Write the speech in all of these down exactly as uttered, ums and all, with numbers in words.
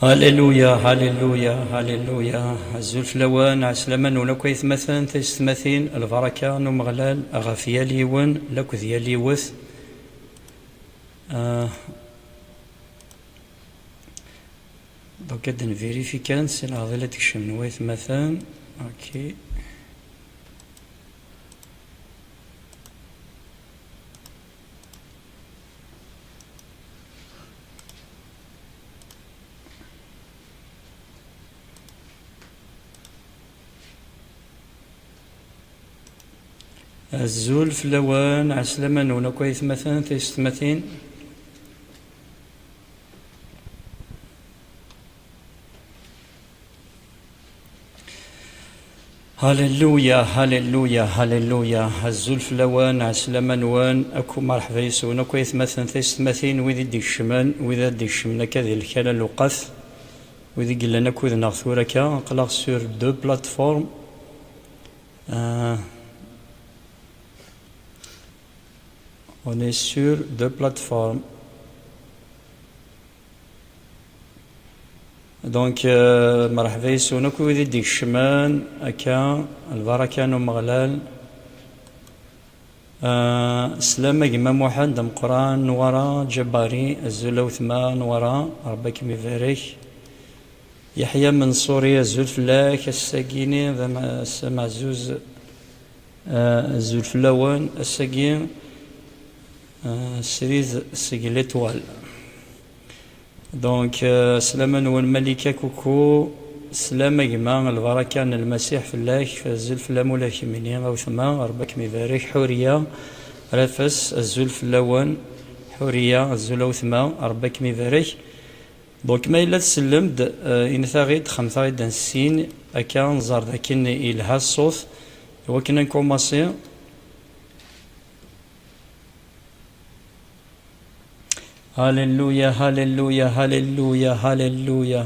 Alléluia, alléluia, alléluia. Azul fell-awen, ɛeslama-nwen akk aytmaten, taysetmatin, lbaraka n Umeɣlal ɣef yal yiwen akked yal yiwet. Ah, donc ad nvérifi kan si leɛḍil ad d-kecmen waytmaten. Ok. Azul fell-awen, ɛeslama-nwen akk aytmaten, taysetmatin. Alléluia, alléluia, alléluia. Azul fell-awen, ɛeslama-nwen akk, merḥba yes-wen akk aytmaten, taysetmatin, wid i d-ikecmen, wid ad d-ikecmen akka di lkala n lewqat, wid i yellan akked-neɣ tura akka. Aql-aɣ sur deux plateformes. Euh, on est sur deux plateformes. Donc, euh, merḥba yes-wen akk wid i d-ikecmen akka, lbaraka n Umeɣlal. Euh, slam a gma Muḥend ameqqran, Nwara Ǧabari, azul a wetma Nwara, Ṛebbi ad kem-ibarek. Yeḥya Menṣuri, azul fell-ak, ass-agi-ni d ama-, ass ameɛzuz. Ah, azul fell-awen, ass-agi, ah, srid seg Letwal. Donc, ah, sslama-nwen Malika, coucou, slam a gma, lbaraka n Lmasiḥ fell-ak, azul fell-am ula d kemmini a wetma, Ṛebbi ad kem-ibarek. Ḥuriya Rafes, azul fell-awen. Ḥuriya, azul a wetma, Ṛebbi ad kem-ibarek. Donc, ma yella tsellem-d, euh, init-aɣ-id, xemt-aɣ-id ad nessin, akka nẓer dakken yelha ṣṣut, iwakken ad nkumaṣi. Alléluia, alléluia, alléluia, alléluia.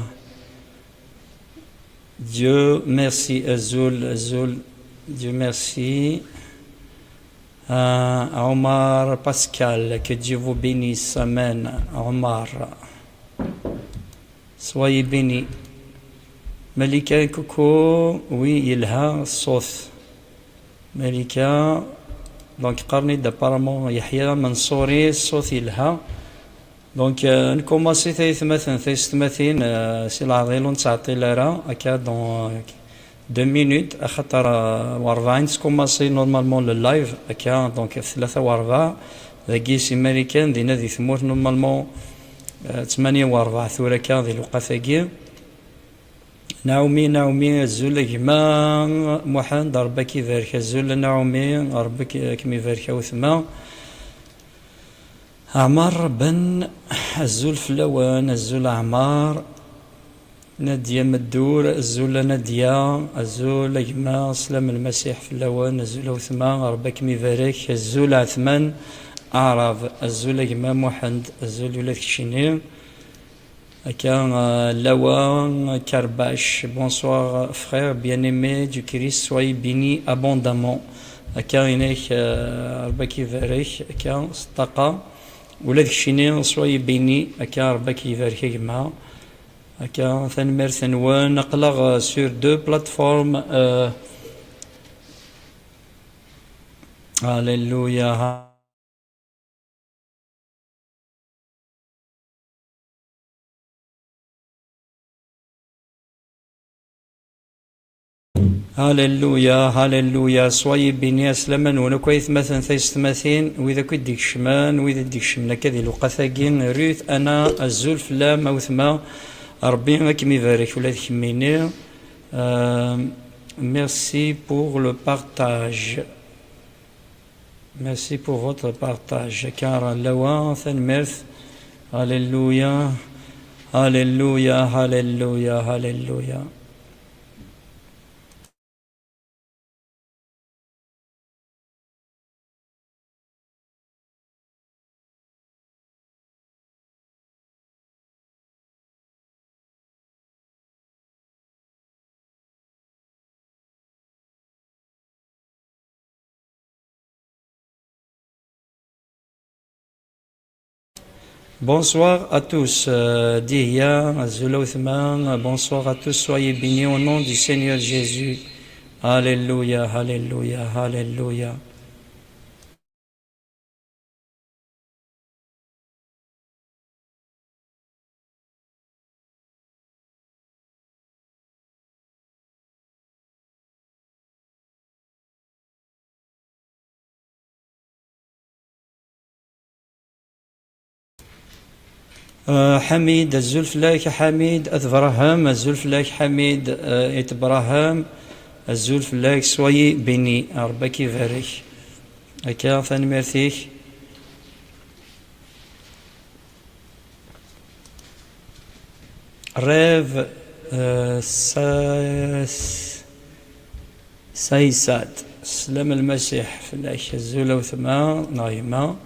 Dieu merci, azul, azul, Dieu merci. Ah, Omar Pascal, que Dieu vous bénisse. Amen. Omar. Soyez bénis. Malika, coucou. Oui, yelha ṣṣut. Malika, donc, qqaren-d apparemment Yeḥya Menṣuri, ṣṣut yelha. Donc, euh, nkumaṣi taytmatin, taysetmatin, euh, si leɛḍil ur nettɛeṭṭil ara, akka dans, euh, deux minutes, axaṭer, euh, u rebɛin teskumaṣi normalement le live, akka, donc, tlata u rebɛa, dagi si Marikan, dinna di tmurt normalement, euh, tmanya u rebɛa tura akka di lewqat-agi. Naomi, Naomi, azul a gma Muḥend, Ṛebbi ad k-ibarek, azul a Naomi, Ṛebbi ad k-, ad kem-ibarek a wetma. Ɛmar Ben, azul fell-awen, azul a Ɛmar. Nadia Meddur, azul a Nadia, azul a gma, slam n Lmasiḥ fell-awen, azul a wetma, Ṛebbi ad kem-ibarek, azul a Ɛetman Aɛrab, azul a gma Muḥend, azul ula d keččini. Akka, euh, Lawa Karbac, bonsoir frère bien-aimé du Christ, soyez béni abondamment. Akka, inek, euh, Ṛebbi ad k-ibarek, akka, s ṭṭaqa. Ula d keččini, soyez béni, akka, Ṛebbi ad k-ibarek a gma. Akka, tanemmirt-nwen, aql-aɣ, euh, sur deux plateformes, euh, Alléluia. Alléluia, alléluia, soyez bénis, aslama-nwen akk aytmaten taysetmatin, wid akk i d-ikecmen, wid i d-ikecmen akka di lewqat-agi. Ruth Anna, azul fell-am a wetma, Ṛebbi ad kem-ibarek ula d kemmini. Euh, merci pour le partage. Merci pour votre partage. Akka, Lawa, tanemmirt. Alléluia. Alléluia, alléluia, alléluia. Bonsoir à tous, euh, Dihya, azul a wetma. Bonsoir à tous, soyez bénis au nom du Seigneur Jésus. Alléluia, alléluia, alléluia. Euh, Ḥamid, azul fell-ak a Ḥamid. At Braham, azul fell-ak Ḥamid. Euh, At Braham, azul fell-ak, soyez béni, Ṛebbi ad k-ibarek. Akka, tanemmirt-ik. Rêve, euh, sa-, Saysat, sslam n Lmasiḥ fell-ak, azul a wetma neɣ yemma.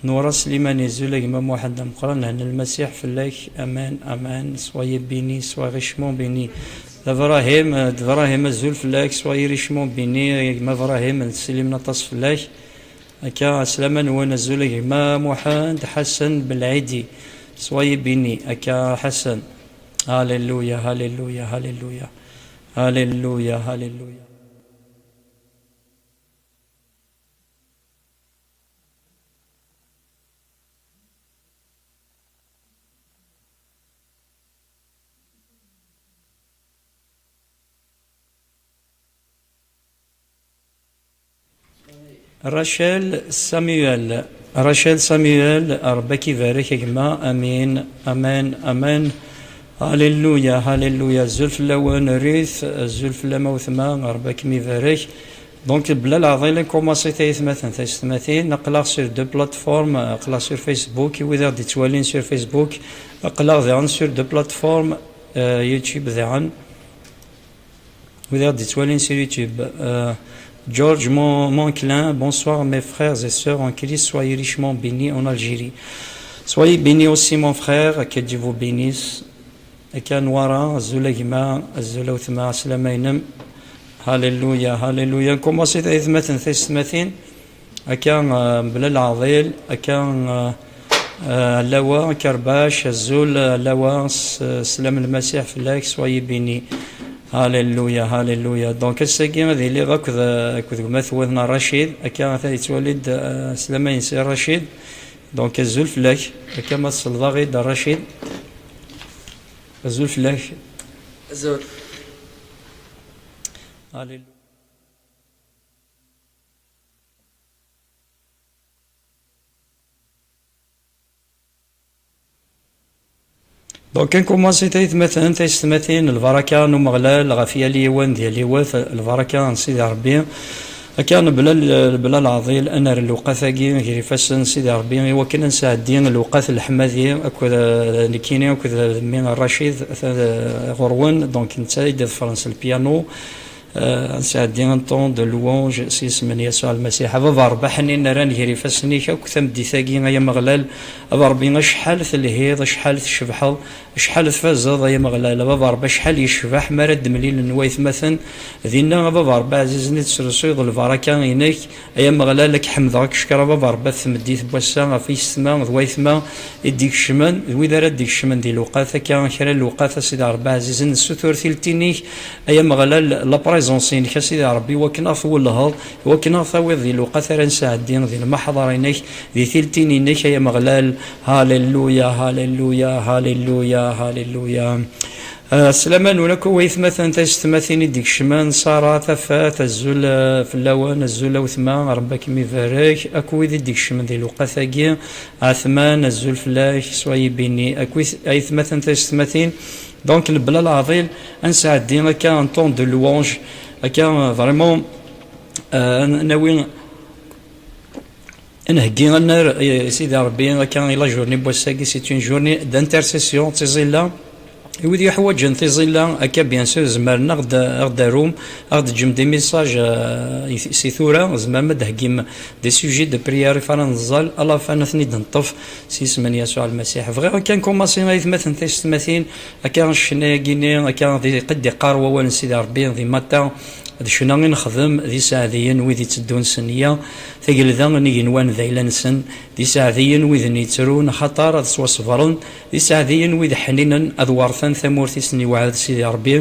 Nura Slimani, azul a gma Muḥend ameqqran, lehna n Lmasiḥ fell-ak, amen, amen, soyez béni, soyez richement béni. D Ibrahim, d Ibrahim, azul fell-ak, soyez richement béni, a gma Ibrahim, sslimen aṭas fell-ak. Akka, sslam-nwen, azul a gma Muḥend Ḥasan Belɛidi, soyez béni, akka Ḥasan. Alléluia, alléluia, alléluia. Alléluia, alléluia. Rachel Samuel. Rachel Samuel, Ṛebbi ad k-ibarek a gma. Amin, amen, amen. Alléluia, alléluia. Azul fell-awen, Ruth. Azul fell-am a wetma, Ṛebbi ad kem-ibarek. Donc, bla leɛḍil, nkumaṣi tayetmaten, taysetmatin. Aql-aɣ sur deux plateformes, aql-aɣ sur Facebook, i wid i ɣ-d-ittwalin sur Facebook. Aql-aɣ daɣen sur deux plateformes, euh, YouTube daɣen. Wid i ɣ-d-ittwalin sur YouTube. Euh, George Mon-, Monclin, bonsoir mes frères et sœurs en Christ, soyez richement bénis en Algérie. Soyez bénis aussi mon frère, que Dieu vous bénisse. Akka Nwara, azul a gma, azul a wetma, sslam-inem. Alléluia, alléluia. Nkumaṣi tayetmaten, taysetmatin. Akka, euh, mebla leɛḍil, akka, euh, euh, Alawa Kerbac, azul, euh, Alawa, s-, sslam n Lmasiḥ fell-ak, soyez béni. Alléluia, alléluia. Donc, ass-agi ad iliɣ akked, euh, akked gma-twen a Racid, akka ata yettwali-d, euh, sslam-ines i Racid. Donc, azul fell-ak, akka ma tselleḍ-aɣ-id a Racid. Azul fell-ak. Azul. Alléluia. Donc, nkumaṣi tayetmaten, taysetmatin, lbaraka n Umeɣlal ɣef yal yiwen d yal yiwet, lbaraka n Sidi Ṛebbi. Akka, mebla, mebla leɛḍil, ad nerr lewqat-agi gar ifassen n Sidi Ṛebbi, i wakken ad nesɛeddi lewqat n leḥmadi, akked, eh, nekkini, akked, eh, mmi Racid, ata, eh, ɣur-wen, donc netta i d-iḍefren s lpianu. Euh, ad nesɛeddi un temps de louange s yisem n Yasuɛ Lmasiḥ. A Baba Ṛebbi aḥnin, rran gar ifassen-ik akk tameddit-agi, ay Ameɣlal. A Baba Ṛebbi, acḥal telhiḍ, acḥal tcebḥeḍ, acḥal tfazeḍ, ay Ameɣlal. A Baba Ṛebbi, acḥal yecbeḥ mi ara d-mlilen waytmaten dinna, a Baba Ṛebbi ɛzizen, i tesrusuyeḍ lbaraka-inek. Ay Ameɣlal, ad k-ḥemdeɣ, ad k-cekkreɣ, a Baba Ṛebbi, ɣef tmeddit n wass-a, ɣef yessetma d waytma i d-ikecmen, d wid ara d-ikecmen di lewqat akka, kra n lewqat, a Sidi Ṛebbi ɛzizen, nessutur tilelli-inek, ay Ameɣlal, la présence-inek, a Sidi Ṛebbi, i wakken ad ɣ-twellheḍ, i wakken ad ɣ-tawiḍ di lewqat ara nesɛeddi di lmaḥḍer-inek, di tilelli-inek, ay Ameɣlal. Halleluya, halleluya, halleluya, halleluya. Ah, sslam-nwen akk a waytmaten, taysetmatin i d-ikecmen, Sara Tafat, azul, ah, fell-awen, azul a wetma, Ṛebbi ad kem-ibarek, akk wid i d-ikecmen di lewqat-agi, Ɛetman, azul fell-ak, soyez bénis, akk wid, aytmaten, taysetmatin. Donc, mebla leɛḍil, ad nesɛeddi akka un temps de louange, akka, ah, vraiment, ah, ad nawi Ad nheggi, ad nerr, eh, Sidi Ṛebbi, akka i la journée n wass-agi, c'est une journée d'intercession, d tiẓilla. I wid yuḥwaǧen tiẓilla, akka, bien sûr, zemren ad ɣ-d-, ad ɣ-d-arum, ad ɣ-d-ǧǧem des messages, euh, i, si tura, tzemrem ad d-theggim des sujets de prière, i f ara neẓẓal, à la fin ad ten-id-neṭṭef s yisem n Yasuɛ Lmasiḥ. Bɣiɣ akka nkumaṣi, aytmaten, taysetmatin, akka ccna-agi-nni, akka di, qed d-iqqar wawal n Sidi Ṛebbi, di Matta, D ccna i nexdem, d iseɛdiyen wid itteddun s nniya, tagelda n igenwan d ayla-nsen, d iseɛdiyen widen yettrun, axaṭer ad ttwaṣebren, d iseɛdiyen wid ḥninen ad werten tamurt i sen-iwɛed Sidi Ṛebbi,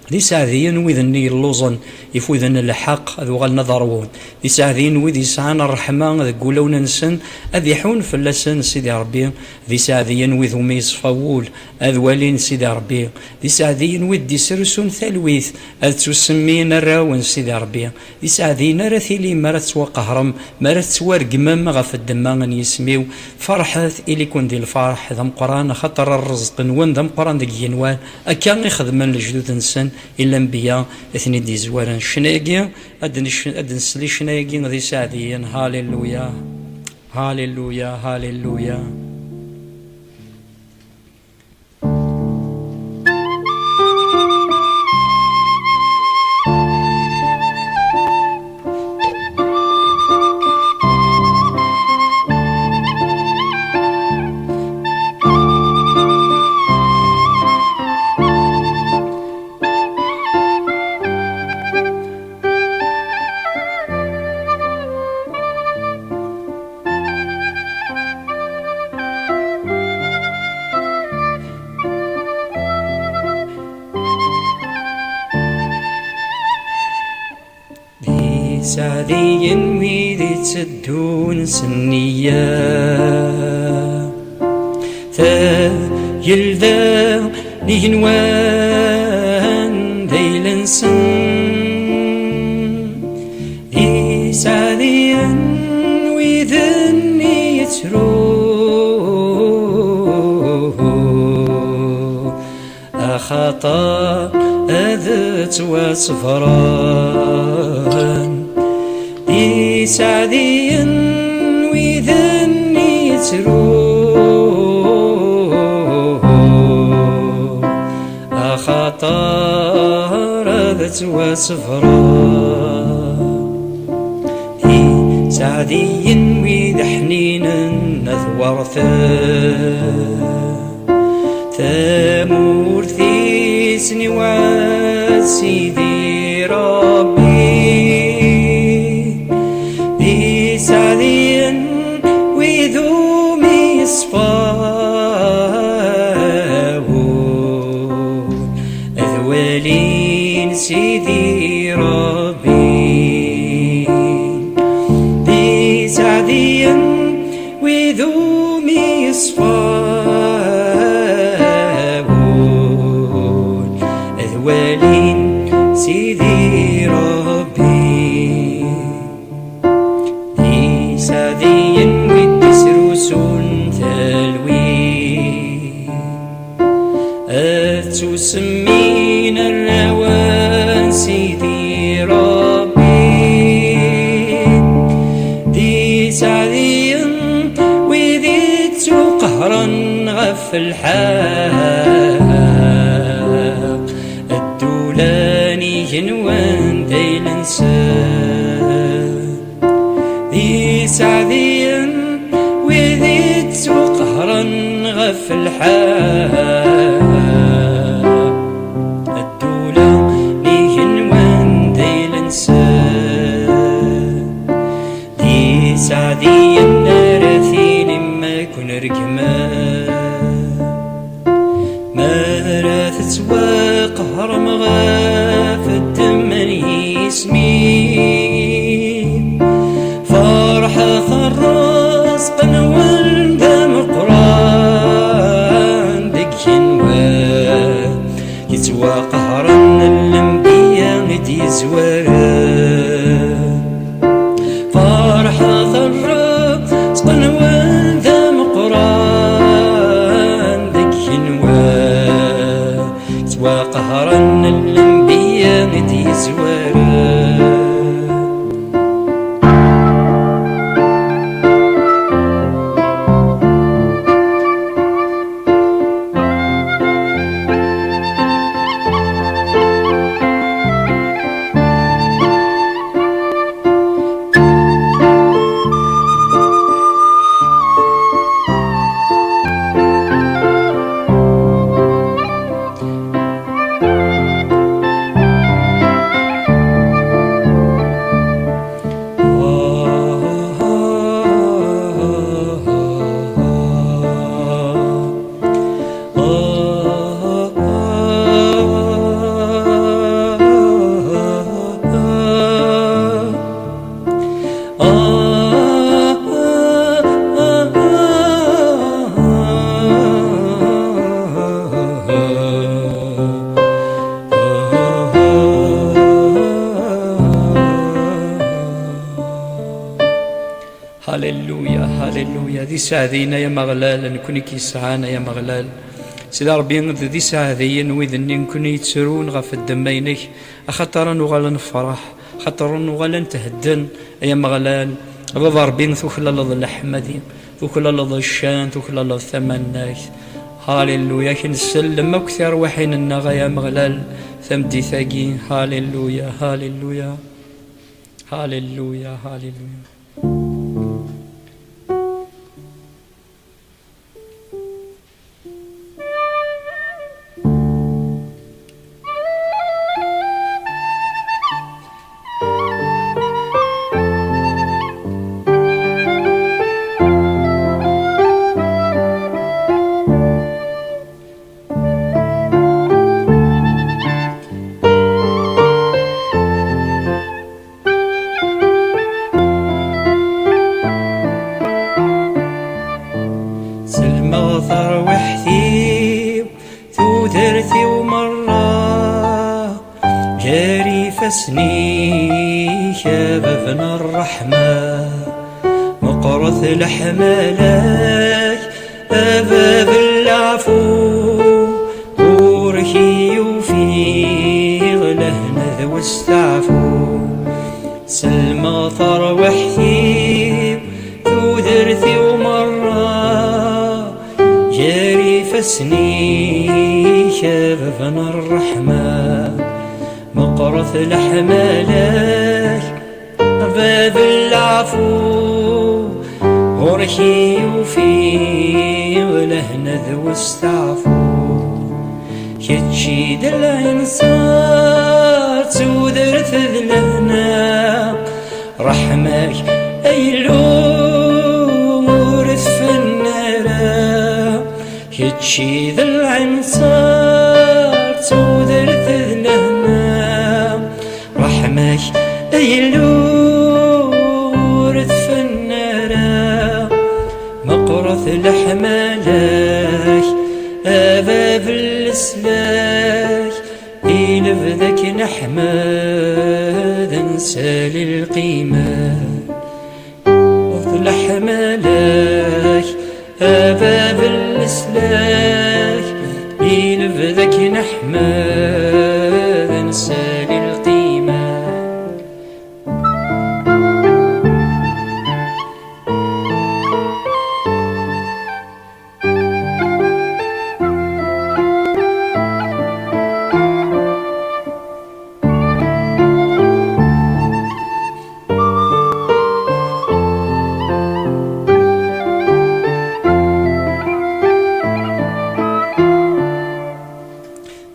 d iseɛdiyen wid-nni yelluẓen, ifuden lḥeqq, ad uɣalen ad ṛwun, d iseɛdiyen wid yesɛan ṛṛeḥma deg wulawen-nsen, ad iḥun fell-asen Sidi Ṛebbi, d iseɛdiyen wid umi yeṣfa wul, ad walin Sidi Ṛebbi, d iseɛdiyen wid d-isrusun talwit, ad ttusemmin arraw n Sidi Ṛebbi, d iseɛdiyen ara tilim, mi ara tettwaqehrem, mi ara tettwargmem ɣef ddemma n yisem-iw. Ferḥet, ili-ken di lferḥ d ameqqran, axaṭer rrezq-nwen d ameqqran deg yigenwan. Akka i xedmen lejdud-nsen, i lanbeyya i ten-id-yezwaren. Ccna-agi, ad nec-, ad nsel i ccna-agi d iseɛdiyen. Haleluya, haleluya, haleluya. D iseɛdiyen wid itteddun s nniya, tagelda n igenwan d ayla-nsen. D iseɛdiyen widen i yettrun, axaṭer ad ttwaṣebren. D iseɛdiyen widen i yettrun, axaṭer ad ttwaṣebren. D iseɛdiyen wid ḥninen ad werten tamurt i sen-iwɛed Sidi Ṛebbi. D iseɛdiyen wid umi yeṣfa wul, ad walin Sidi Ṛebbi. D iseɛdiyen wid umi yeṣfa wul, ad walin Sidi Ṛebbi. D iseɛdiyen wid d-isrusun talwit, ad ttusemmin arraw n Sidi Ṛebbi. D iseɛdiyen wid ittuqehren ɣef lḥeqq, ddula n igenwan d ayla-nsen. D iseɛdiyen wid ittuqehren ɣef lḥeqq, ddula n igenwan d ayla-nsen. D iseɛdiyen ara tilim ma ken-regmen. Mi ara tettwaqehrem ɣef ddem n yisem-iw, ferḥet, rrezq-nwen d ameqqran deg yigenwan yettwaqehren, n lenbiya i d-yezwaren. Ferḥet, rrezq-nwen d ameqqran deg yigenwan Halleluya, halleluya. D iseɛdiyen, ay Ameɣlal, nekkni k-yesɛan, ay Ameɣlal. Sidi Ṛebbi, d iseɛdiyen wid-nni nekkni yettrun ɣef ddemma-inek, axaṭer ad nuɣal ad nefṛeḥ, axaṭer ad nuɣal ad nthedden, ay Ameɣlal. A Baba Ṛebbi, tuklaleḍ leḥmadi, tuklaleḍ ccan, tuklaleḍ tama-nnek. Halleluya, ak nsellem akk tirwiḥin-nneɣ, ay Ameɣlal, tameddit-agi. Halleluya, halleluya. Halleluya, halleluya. Sellmeɣ tarwiḥt-iw, tudert-iw merra, gar ifassen-ik, a bab n ṛṛeḥma. Meqqret leḥmala-k, a bab n leɛfu, ɣur-k i ufiɣ lehna d westeɛfu. Sellmeɣ tarwiḥt-iw, tudert-iw merra, gar ifassen-ik, a bab n ṛṛeḥma. Meqqret leḥmala-k, a bab n leɛfu, ɣur-k i ufiɣ lehna d westeɛfu. Kečč i d lɛinṣer, d tudert d lehna, ṛṛeḥma-k, ay Illu, ur tfennu ara. Kečč i d lɛinṣer, d tudert d lehna, ṛṛeḥma-k, ay Illu, ur tfennu ara. Meqqret leḥmala-k, a bab n leslak, i lebda k-neḥmed, ad nsali lqima. Meqqret leḥmala-k, a bab n leslak, i lebda k-neḥmed, ad nsali lqima.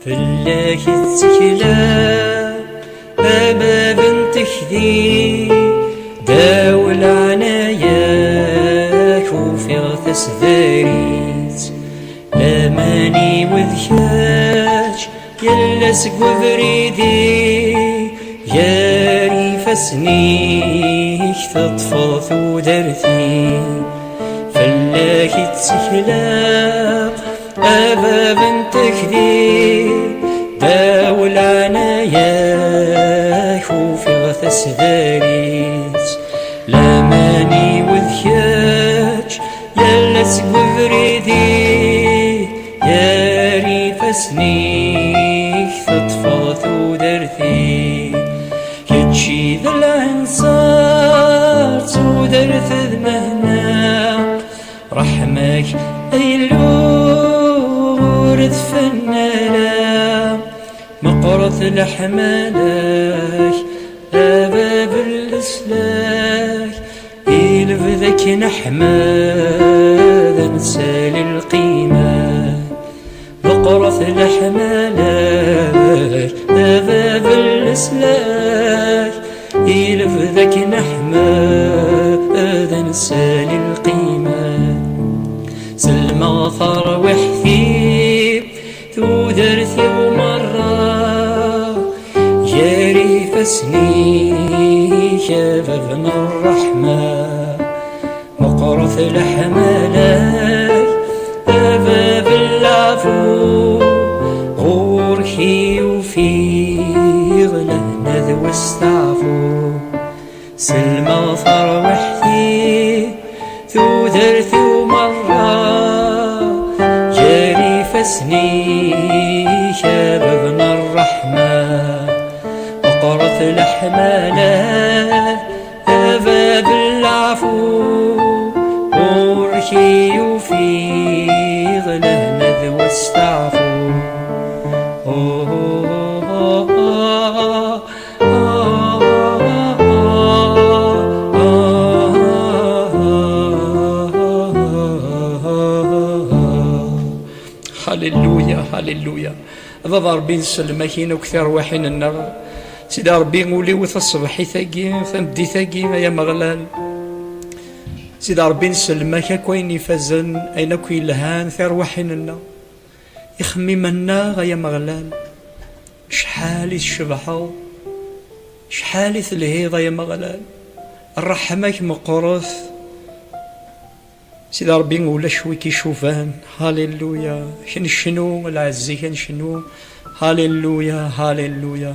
Fell-ak i ttekleɣ, a bab n tekdi, ddaw leɛnaya-k ufiɣ tasdarit. Laman-iw d kečč, yal ass deg ubrid-i, gar ifassen-ik teṭṭfeḍ tudert-i. Fell-ak i ttekleɣ, a bab n tekdi, ddaw leɛnaya-k ufiɣ tasdarit. Laman-iw d kečč, yal ass deg ubrid-i, gar ifassen-ik teṭṭfeḍ tudert-i. Kečč i d lɛinṣer, d tudert d lehna, ṛṛeḥma-k, ay Illu, ur tfennu ara. Meqqret leḥmala-k, a bab n leslak, i lebda k-neḥmed, ad nsali lqima. Meqqret leḥmala-k, a bab n leslak, i lebda k-neḥmed, ad nsali lqima. Sellmeɣ tarwiḥt-iw, tudert-iw merra, gar ifassen-ik, a bab n ṛṛeḥma. Meqqret leḥmala-k, a bab n leɛfu, ɣur-k i ufiɣ lehna d westeɛfu. Sellmeɣ tarwiḥt-iw, Snik a bab n ṛṛeḥma, meqqret leḥmala, a bab n leɛfu, ɣur-k i ufiɣ lehna d wasteɛfu. Halleluya, halleluya. Baba Ṛebbi, nsellem-ak-in akk tirwiḥin-nneɣ. Sidi Ṛebbi, ul-iw taṣebḥit-agi, tameddit-agi, ay Ameɣlal. Sidi Ṛebbi, nsellem-ak akk ayen ifazen, ayen akk yelhan, tirwiḥin-nneɣ, ixemmimen-nneɣ, ay Ameɣlal. Acḥal i tcebḥeḍ, acḥal i telhiḍ, ay Ameɣlal. Ṛṛeḥma-k meqqret. Sidi Ṛebbi, ulac wi k-icuban. Halleluya. Ad necnu, lɛezz-ik ad necnu. Halleluya, halleluya.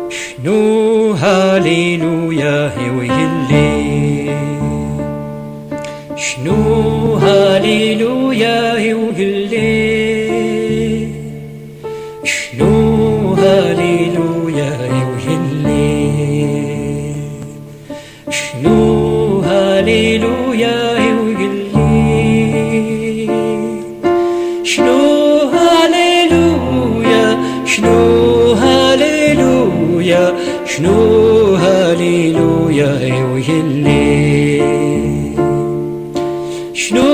Cnu haliluya i ugellid. Cnu haliluya i ugellid. Cnu haliluya i ugellid. Cnu haliluya i ugellid. Cnu haliluya, cnu haliluya, cnu haliluya i ugellid. Cnu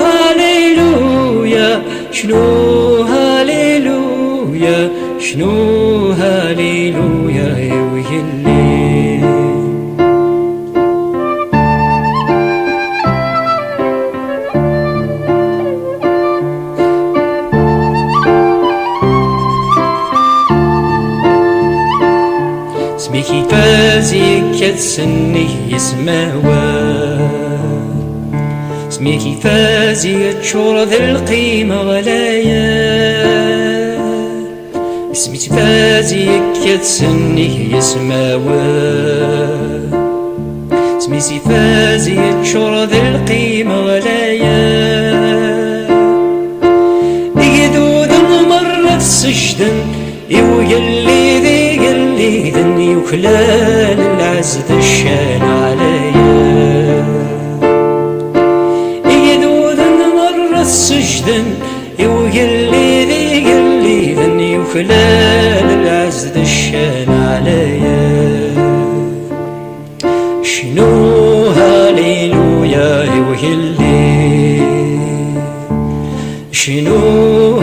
haliluya, cnu haliluya, cnu haliluya i ugellid. Asmi k-ifaz yekkat s nnig yismawen. Asmi k-ifaz yeččur d lqima ɣlayen. Asmi k-ifaz yekkat s nnig yismawen. Asmi k-ifaz yeččur d lqima ɣlayen. Igduden merra sejden i ugellid igelliden, yuklal lɛezz d ccan ɛlayen. Igduden merra sejden i ugellid igelliden, yuklal lɛezz d ccan ɛlayen. Cnu haliluya i ugellid. Cnu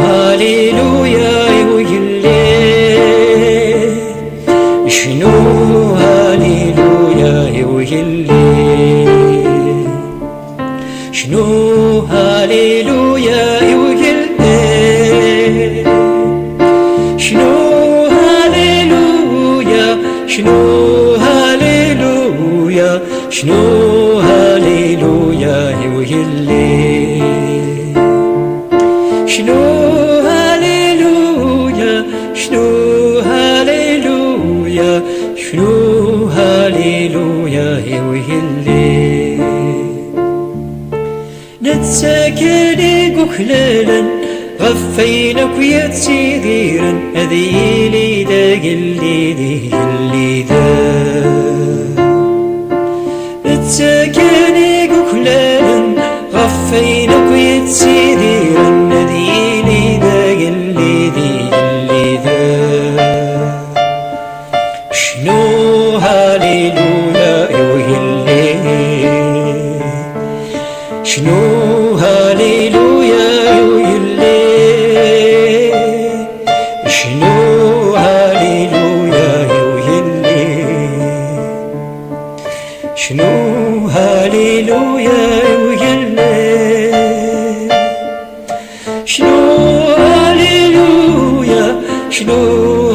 haliluya i ugellid. Cnu haliluya i ugellid. Cnu haliluya i ugellid. Cnu haliluya, cnu haliluya, cnu haliluya i ugellid. Cnu haliluya, cnu haliluya, cnu haliluya i ugellid. Netta kan i yuklalen ɣef wayen akk yettidiren, ad yili d agellid igelliden. Netta kan i yuklalen ɣef wayen akk yettidiren, ad yili d agellid igelliden. Cnu haliluya i ugellid. Cnu haliluya i ugellid. Cnu haliluya, cnu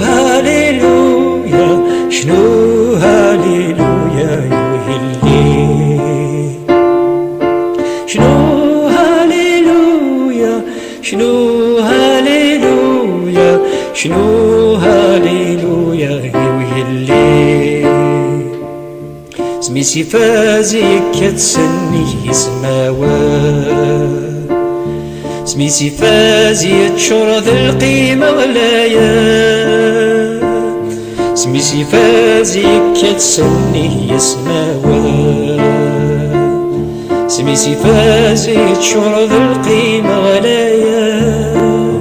haliluya, cnu haliluya i ugellid. Cnu haliluya, cnu haliluya, cnu haliluya i ugellid. Smi s-ifaz yekkat sennig yismawen, smi s-ifaz yeččur d lqima ɣlayen, smi s-ifaz yekkat sennig yismawen, smi s-ifaz yeččur d lqima ɣlayen.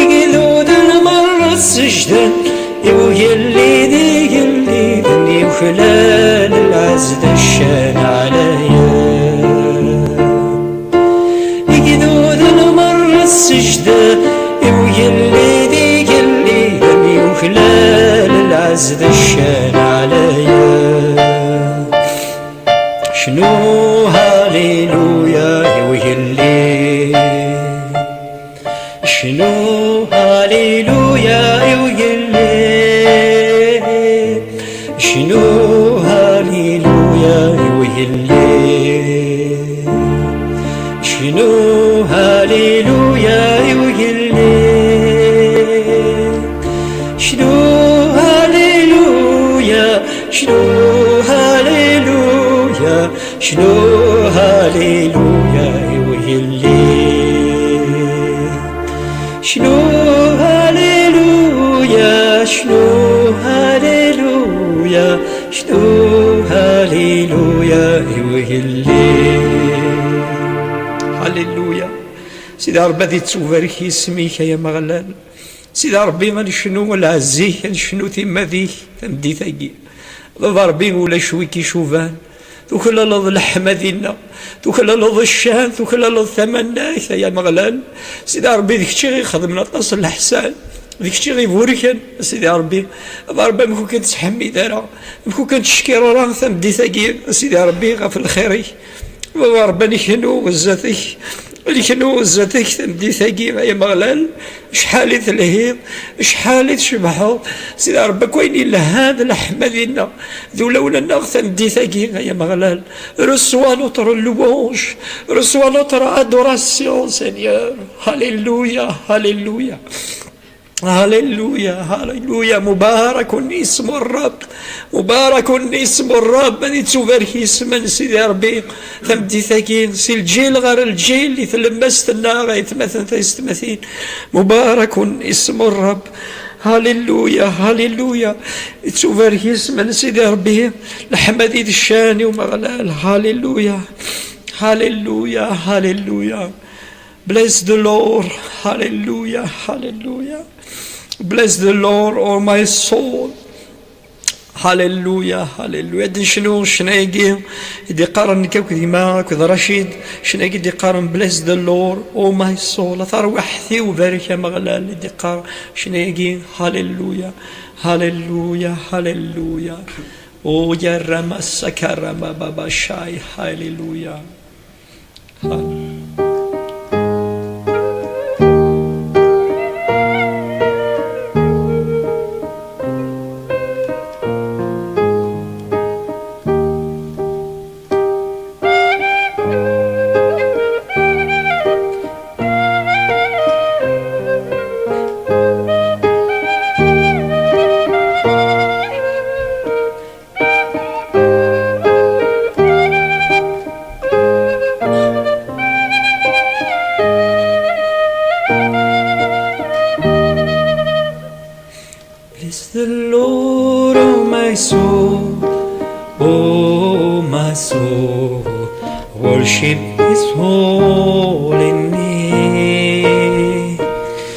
Igduden merra ssejden i ugellid igelliden, yuklal lɛezd ccan ɛlayen. Igduden merra ssejden i ugellid igelliden, yuklal lɛezd ccan ɛlayen. Cnu haliluya i ugellid. Cnu haliluya i ugellid. Cnu haliluya i ugellid. Cnu haliluya i ugellid. Cnu haliluya, cnu haliluya, cnu haliluya i ugellid. Cnu haliluya, cnu haliluya, cnu haliluya i ugellid. Haliluya. Sidi Ṛebbi, ad ittubarek yisem-ik, ay Ameɣlal. Sidi Ṛebbi, ad necnu lɛezz-ik, ad necnu timmad-ik tameddit-agi. Baba Ṛebbi, ulac wi k-icuban. Tuklaleḍ leḥmadi-nneɣ, tuklaleḍ ccan, tuklaleḍ tamannayt, ay Ameɣlal. Sidi Ṛebbi, d kečč i ɣ-ixedmen aṭas n leḥsan, d kečč i ɣ-iburken, Sidi Ṛebbi. Baba Ṛebbi, amek ur k-nettḥemmid ara, amek ur k-nettcekkir ara tameddit-agi, Sidi Ṛebbi, ɣef lxir-ik? Baba Ṛebbi, ad neknu zdat-k, ad neknu zdat-k tameddit-agi, ay Ameɣlal. Acḥal i telhiḍ, acḥal i tcebḥeḍ, Sidi Ṛebbi, akk ayen yelhan d leḥmadi-nneɣ d ulawen-nneɣ tameddit-agi, ay Ameɣlal. Reçois notre louange, reçois notre adoration, Seigneur. Haleluya, haleluya. Haleluya, haleluya. Mubarakun ismu Ṛṛabb. Mubarakun ismu Ṛṛabb. Ad ittubarek yisem n Sidi Ṛebbi tameddit-agi, si lǧil ɣer lǧil, i tlemmast-nneɣ, aytmaten taysetmatin. Mubarakun ismu Ṛṛabb. Haleluya, haleluya. Ittubarek yisem n Sidi Ṛebbi. Leḥmadi d ccan i Umeɣlal. Haleluya. Haleluya, haleluya. Bless the Lord. Hallelujah, hallelujah. Bless the Lord, oh my soul. Hallelujah, hallelujah. Ad necnu ccna-agi i d-iqqaren nekk akked gma akked Racid. Ccna-agi d-iqqaren: Bless the Lord, oh my soul. A tarwiḥt-iw, barek Ameɣlal, i d-iqqar ccna-agi. Hallelujah, hallelujah, hallelujah. Oh, yarama sakarama baba shai. Hallelujah. Bless the Lord, oh my soul, oh my soul, worship his holy name.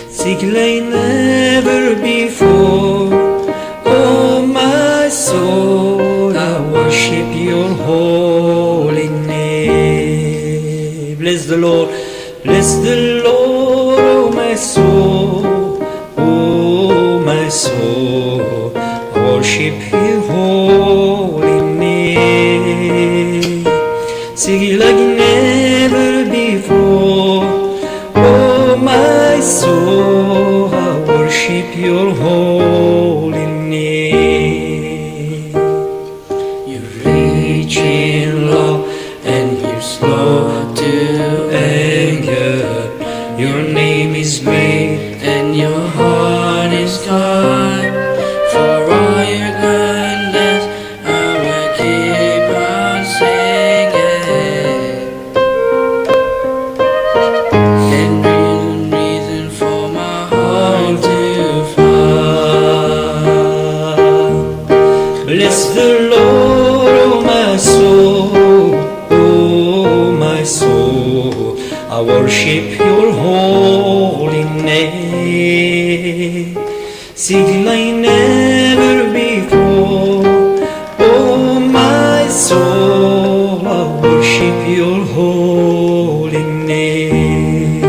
Sing like never before, oh my soul, I worship your holy name. Bless the Lord, bless the Lord, oh my soul, oh my soul, worship his holy your holy name. You're rich in love and you're slow to anger. Your name is great and your heart is kind. For all your goodness, I will keep on singing. And reason, reason for my heart to fly. Bless the Lord, oh my soul, oh my soul. I worship your holy name. Sing like never before. Oh my soul, I worship your holy name.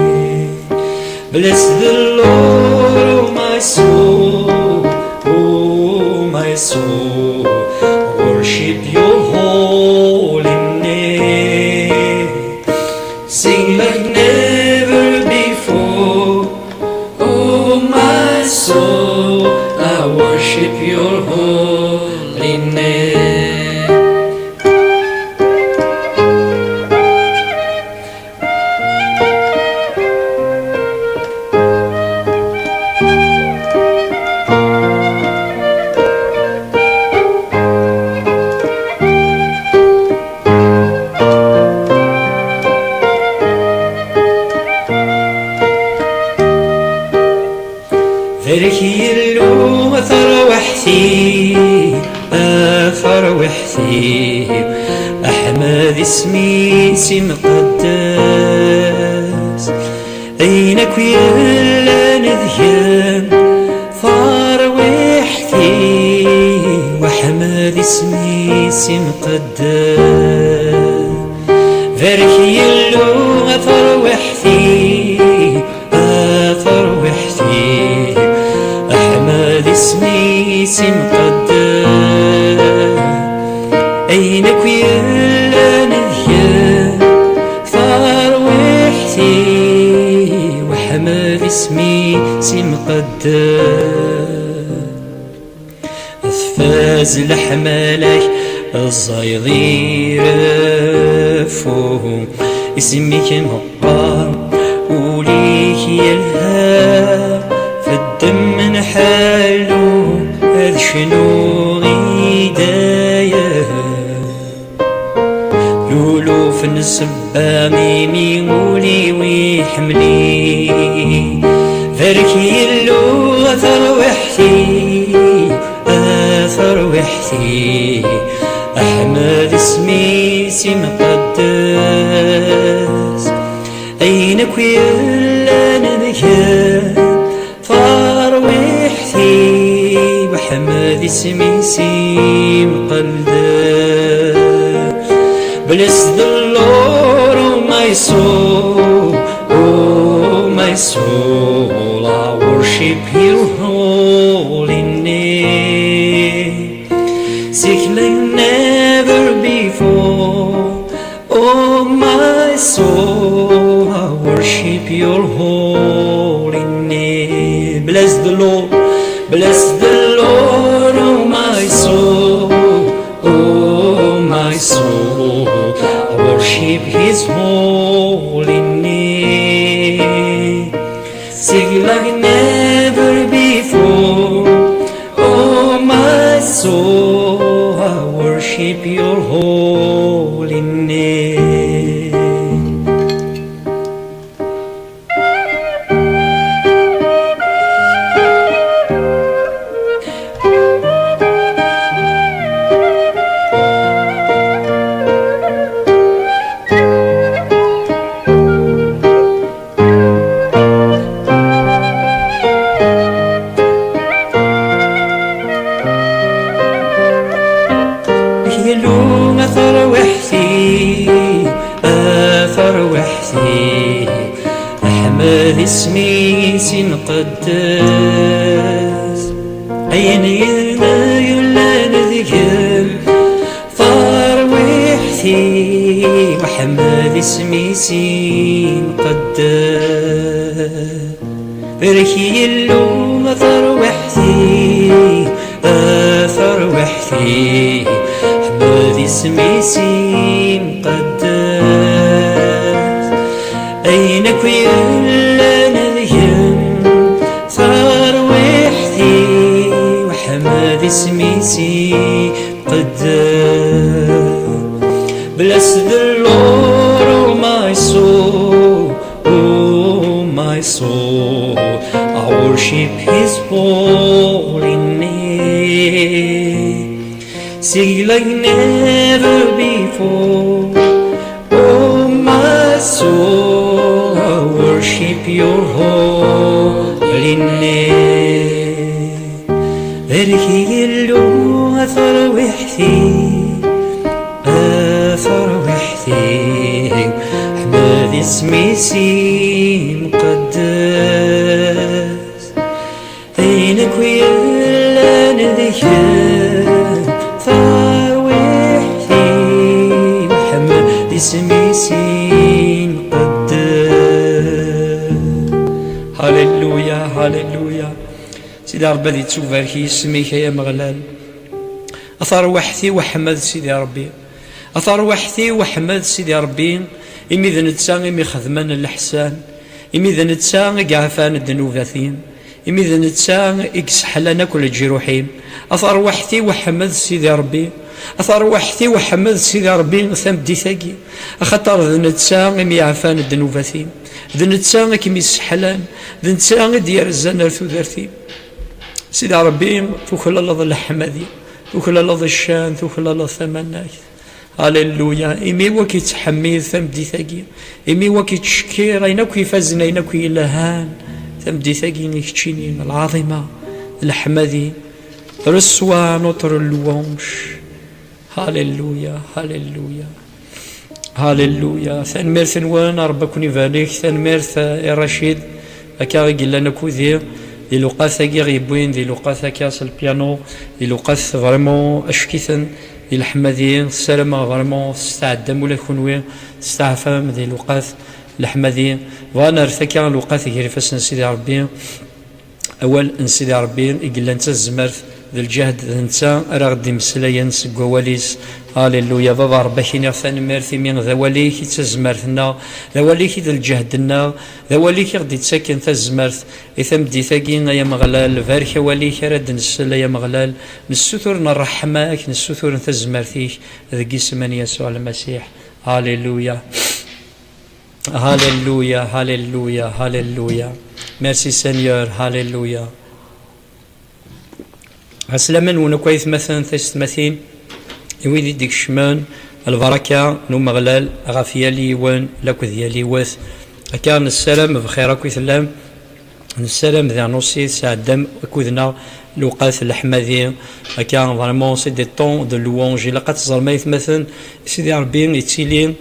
Bless the Lord, oh my soul, oh my soul, worship your holy name. Sing like never before. Oh my soul, I worship your holy name. Barek Yillu a tarwiḥt-iw, a tarwiḥt-iw, aḥmed isem-is imqeddes. Ayen akk yellan deg-m, tarwiḥt-iw, aḥmed isem-is imqeddes. Barek Yillu a tarwiḥt-iw, a tarwiḥt-iw, aḥmed isem-is imqeddes. Ayen akk yellan deg-m, tarwiḥt-iw, aḥmed isem-is imqeddes. Tfaz leḥmala-k, ẓẓayeḍ ireffu, isem-ik meqqar, ul-ik yelha, f ddemma n ḥellu ad cnuɣ i dayem. Luluf n ssebba imi ul-iw iḥemmel-ik. Barek Yillu a tarwiḥt-iw, a tarwiḥt-iw, aḥmed isem-is imqeddes. Ayen akk yellan deg-m, tarwiḥt-iw, aḥmed isem-is imqeddes. Bless the Lord, oh my soul, oh my soul, I worship your holy name. Sing like never before. Oh my soul, I worship your holy name. Bless the Lord, bless the Lord, oh my soul, oh my soul, I worship his holy name. Sing like never before. Oh my soul, I worship your holy name. Yillu a tarwiḥt-iw, a tarwiḥt-iw, aḥmed isem-is imqeddes. Ayen yellan yellan deg-m, tarwiḥt-iw, aḥmed isem-is imqeddes. Barek Yillu Tarwiḥt-iw, a tarwiḥt-iw, ḥmed isem-is imqeddes. Ayen akk yellan deg-m, tarwiḥt-iw, ḥmed isem-is imqeddes. Bless the Lord, oh my soul, oh my soul, I worship his holy name. Sing like never before, oh my soul, I worship your holy name. Barek Illu a tarwiḥt-iw, a tarwiḥt-iw, ḥmed isem-is imqeddes. Ayen akk yellan deg-m, tarwiḥt-iw, ḥmed isem-is imqeddes. Halleluya, halleluya. Sidi Ṛebbi ad yettubarek yisem-ik, ay Ameɣlal. A tarwiḥt-iw, ḥmed Sidi Ṛebbi. A tarwiḥt-iw, ḥmed Sidi Ṛebbi, imi d netta imi xedmen leḥsan, imi d netta i yeɛfan ddnubat-im, imi d netta i yesseḥlan akk leǧruḥ-im. A tarwiḥt-iw, ḥmed Sidi Ṛebbi. A tarwiḥt-iw, ḥmed Sidi Ṛebbi tameddit-agi, axaṭer d netta imi yeɛfan ddnubat-im, d netta i kem-isseḥlan, d netta i d-yerzan ar tudert-im. Sidi Ṛebbi, tuklaleḍ leḥmadi, tuklaleḍ ccan, tuklaleḍ tamanagt. Halleluya. Imi wa k-ittḥemmid tameddit-agi, imi wa k-ittcekkir ayen akk ifazen, ayen akk yelhan tameddit-agi, i keččini lɛaḍima, leḥmadi. Reçois notre louange. Halleluya, halleluya. Halleluya. Tanemmirt-nwen, Ṛebbi ad ken-ibarek. Tanemmirt, eh, i Racid, akka i yellan akked-i, di lewqat-agi i ɣ-yewwin, di lewqat akka s lpiano, di lewqat vraiment acek-iten di leḥmadi. Ssarameɣ vraiment testeɛdam ula d kenwi, testeɛfam di lewqat leḥmadi. Bɣan ar takka lewqat gar ifassen n Sidi Ṛebbi. Awal n Sidi Ṛebbi i yellan d tazmert d lǧehd, d netta ara ɣ-d-imeslayen seg wawal-is. Halleluya. Baba Ṛebbi, ad k-iniɣ tanemmirt imi d awal-ik i d tazmert-nneɣ, d awal-ik i d lǧehd-nneɣ, d awal-ik i ɣ-d-ittaken tazmert i tameddit-agi, ay Ameɣlal. Barek awal-ik ara d-nsel, ay Ameɣlal. Nessutur n ṛṛeḥma-k, nessutur n tazmert-ik deg isem n Yasuɛ Lmasiḥ. Halleluya. Halleluya, halleluya, halleluya. Merci Seigneur, halleluya. Ɛeslama-nwen akk aytmaten, taysetmatin, i wid i d-ikecmen, lbaraka n Umeɣlal ɣef yal yiwen lakked yal yiwet. Akka nessaram bxir akk i tellam, nessaram diɣen aussi tesɛeddam akked-neɣ lewqat leḥmadi. Akka vraiment c'est des temps de louange. Ilaq ad teẓrem aytmaten, Sidi Ṛebbi yettili,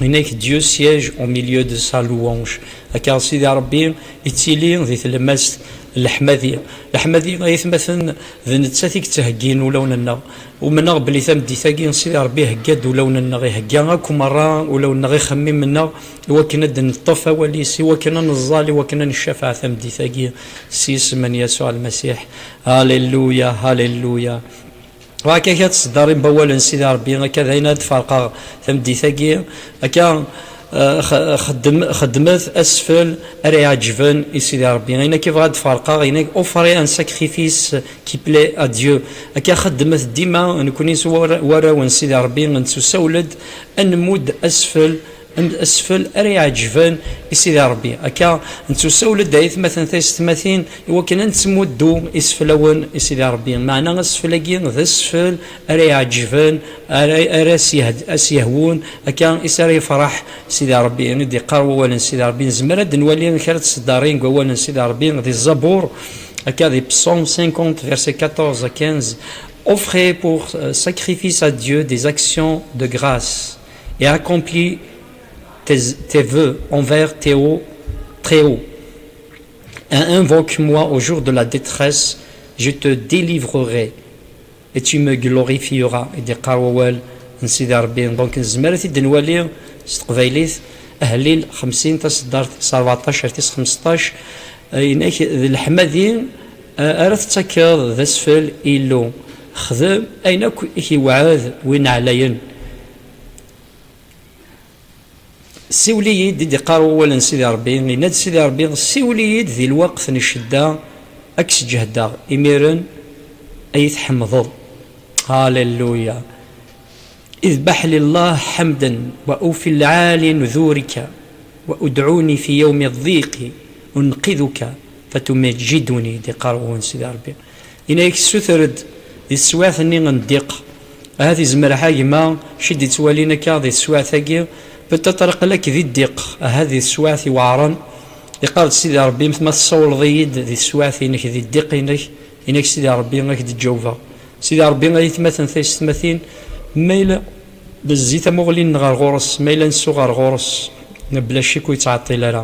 yenna-k, Dieu siège au milieu de sa louange. Akka Sidi Ṛebbi yettili di tlemmast n leḥmadi. Leḥmadi, ay atmaten, d nettat i yettheggin ulawen-nneɣ. Umneɣ belli tameddit-agi Sidi Ṛebbi ihegga-d ulawen-nneɣ, ihegga akk merra ulawen-nneɣ, ixemmim-nneɣ, i wakken ad d-neṭṭef awal-is, i wakken ad neẓẓal, i wakken ad ncafeɛ tameddit-agi s yisem n Yasuɛ Lmasiḥ. Halleluya, halleluya. Akka, akka ttseddarin wawal n Sidi Ṛebbi, akka d ayen ad d-ferqeɣ tameddit-agi, akka, eh, x-, xeddem-, xeddmet asfel ara iɛeǧben i Sidi Ṛebbi. Ayen akka i bɣiɣ ad d-ferqeɣ, yenna-k, offrez un sacrifice qui plaît à Dieu. Akka xeddmet dima, nekni s war-, warraw n Sidi Ṛebbi, nettusawel-d ad nmudd asfel, am-, asfel ara iɛeǧben i Sidi Ṛebbi. Akka nettusawel-d, ay atmaten, taysetmatin, i wakken ad nettmuddu iseflawen i Sidi Ṛebbi. Meɛna asfel-agi d asfel ara iɛeǧben, ara, ara s-yehd-, as-yehwun, akka i s ara yefṛeḥ Sidi Ṛebbi. I d-iqqar wawal n Sidi Ṛebbi. Nezmer ad d-nwali kra n tseddarin deg wawal n Sidi Ṛebbi di Zabur, akka di Psaume cinquante, versets quatorze à quinze. Offrez pour, euh, sacrifice à Dieu des actions de grâce et accomplis tes, tes vœux envers tes hauts, très haut. Invoque-moi au jour de la détresse, je te délivrerai et tu me glorifieras. I d-iqqar wawal n Sidi Ṛebbi. Donc, nezmer ad t-id-nwali s teqbaylit, Ahlil xemsin, taseddart s rbeɛṭac ar tis xmesṭac. Inek d leḥmadi ara tettakeḍ d asfel i Illu. Xdem ayen akk i k-iweɛɛed win ɛlayen. Siwel-iyi-d, i d-iqqar wawal n Sidi Ṛebbi, yenna-d Sidi Ṛebbi, siwel-iyi-d di lweqt n ccedda, ad k-sǧehdeɣ, imiren ad iyi-tḥemdeḍ. Halleluya. اذبح لله حمدا وأوف العالي نذورك وادعوني في يوم الضيق أنقذك فتمجدني, d-iqqar wawal n Sidi Ṛebbi. Yenna-yak ssuter-d di teswiɛt-nni n ddiq. Ahat izmer ḥa gma, ci d-ittwalin akka di teswiɛt-agi, peut-être aql-ak di ddiq, ahat di teswiɛt iweɛṛen. Iqqar-d Sidi Ṛebbi, ma tessawleḍ-iyi-d di teswiɛt-inek, di ddiq-inek, yenna-k Sidi Ṛebbi, ad k-d-ǧawbeɣ. Sidi Ṛebbi, ay atmaten taysetmatin, ma yella nezzi tamuɣli-nneɣ ɣer ɣur-s, ma yella nsuɣ ɣer ɣur-s, bla ccek ur yettɛeṭṭil ara.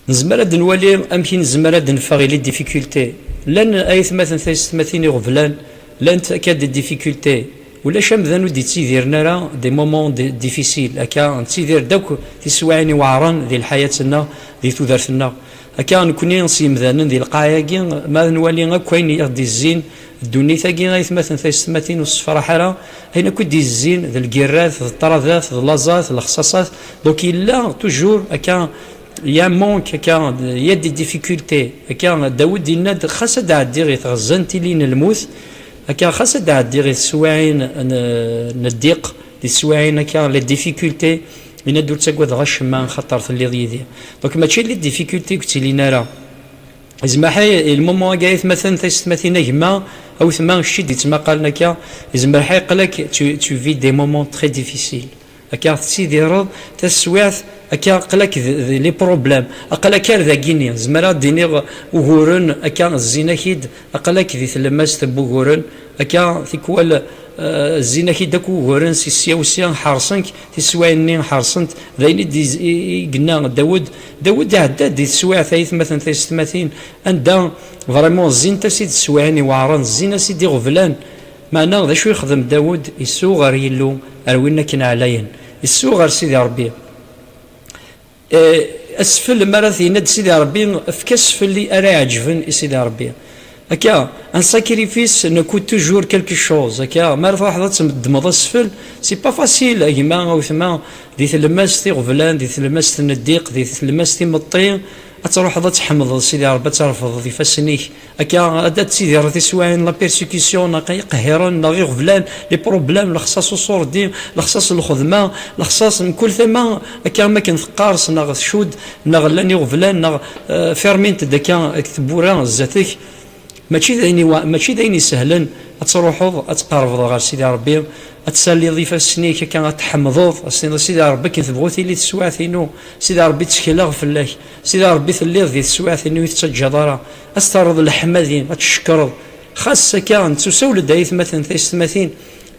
Nezmer ad nwali amek i nezmer ad neffeɣ i les difficultés. Llan aytmaten taysetmatin iɣeblan, llant akka des difficultés. Ulac amdan ur d-yettidiren ara des moments di-, difficiles. Akka nettidir-d akk tiswiɛin iweɛṛen di lḥayat-nneɣ, di tudert-nneɣ. Akka nekni s yemdanen di lqaɛa-agi, ma ad nwali akk ayen i ɣ-d-izzin ddunit-agi, aytmaten taysetmatin, ur ssefraḥ ara, ayen akk i d-izzin d lgirrat, d ṭṭradat, d laẓat, d lexṣaṣat. Donc yella toujours akka, il y a un manque, akka, il y a des difficultés. Akka Dawed yenna-d, xas ad ɛeddiɣ i tɣezza n tili n lmut, akka xas ad ɛeddiɣ i teswiɛin n, n ddiq, di teswiɛin akka, les difficultés, yenna-d ur ttagadeɣ acemma, xaṭer telliḍ yid-i. Donc mačči les difficultés i yettilin ara. Izmer ḥa i lmumu-agi, aytmaten taysetmatin, a gma, a wetma, kečč i d-yettmaqalen akka, izmer ḥa yeqqel-ak tu, tu vis des moments très difficiles. Akka tettidireḍ taswiɛt, akka aql-ak d, d les problèmes, aql-ak ar dagini, zemreɣ ad d-iniɣ uguren, akka zzin-ak-id, aql-ak di tlemmast n wuguren, akka tikwal, eh, zzin-ak-id akk wuguren si sya u sya, ḥerṣen-k, tiswiɛin-nni ḥerṣent, d ayen i d-, i, i yenna Dawed. Dawed iɛedda-d di teswiɛt, aytmaten taysetmatin, anda vraiment zzint-as-id teswiɛin iweɛṛen, zzin-as-id iɣeblan. Meɛna d acu yexdem Dawed? Isuɣ ɣer Yillu, ar win akken ɛlayen. Isuɣ ɣer Sidi Ṛebbi. Eh, asfel, mi ara t-yenna-d Sidi Ṛebbi, efk asfel i ara iɛeǧben i Sidi Ṛebbi. Akka, un sacrifice ne coûte toujours quelque chose. Akka, mi ara truḥeḍ ad tmeddmeḍ asfel, c'est pas facile, a gma, a wetma, di tlemmast iɣeblan, di tlemmast n ddiq, di tlemmast imeṭṭi, ad truḥeḍ ad tḥemdeḍ Sidi Ṛebbi, ad trefdeḍ ifassen-ik. Akka ad, ad tidireḍ tiswiɛin la persécution, neɣ iqehhiren, neɣ iɣeblan, les problèmes, lexṣaṣ uṣurdi, lexṣaṣ lxedma, lexṣaṣ mkul tama, akka am akken teqqars neɣ tcudd, neɣ llan iɣeblan, neɣ, eh, fermint-d akka deg tewwura zdat-k. Mačči d ayen iwa-, mačči d ayen isehlen ad truḥeḍ ad tqerrbeḍ ɣer Sidi Ṛebbi, ad tsalliḍ ifassen-ik akka, ad tḥemdeḍ, ad s-tiniḍ, Sidi Ṛebbi, akken tebɣu tili teswiɛt-inu, Sidi Ṛebbi, ttekleɣ fell-ak, Sidi Ṛebbi, telliḍ di teswiɛt-inu, ur tettaǧǧaḍ ara, ad s-terreḍ leḥmadi, ad tcekkreḍ. Xas akka, nettusawel-d, ay atmaten taysetmatin,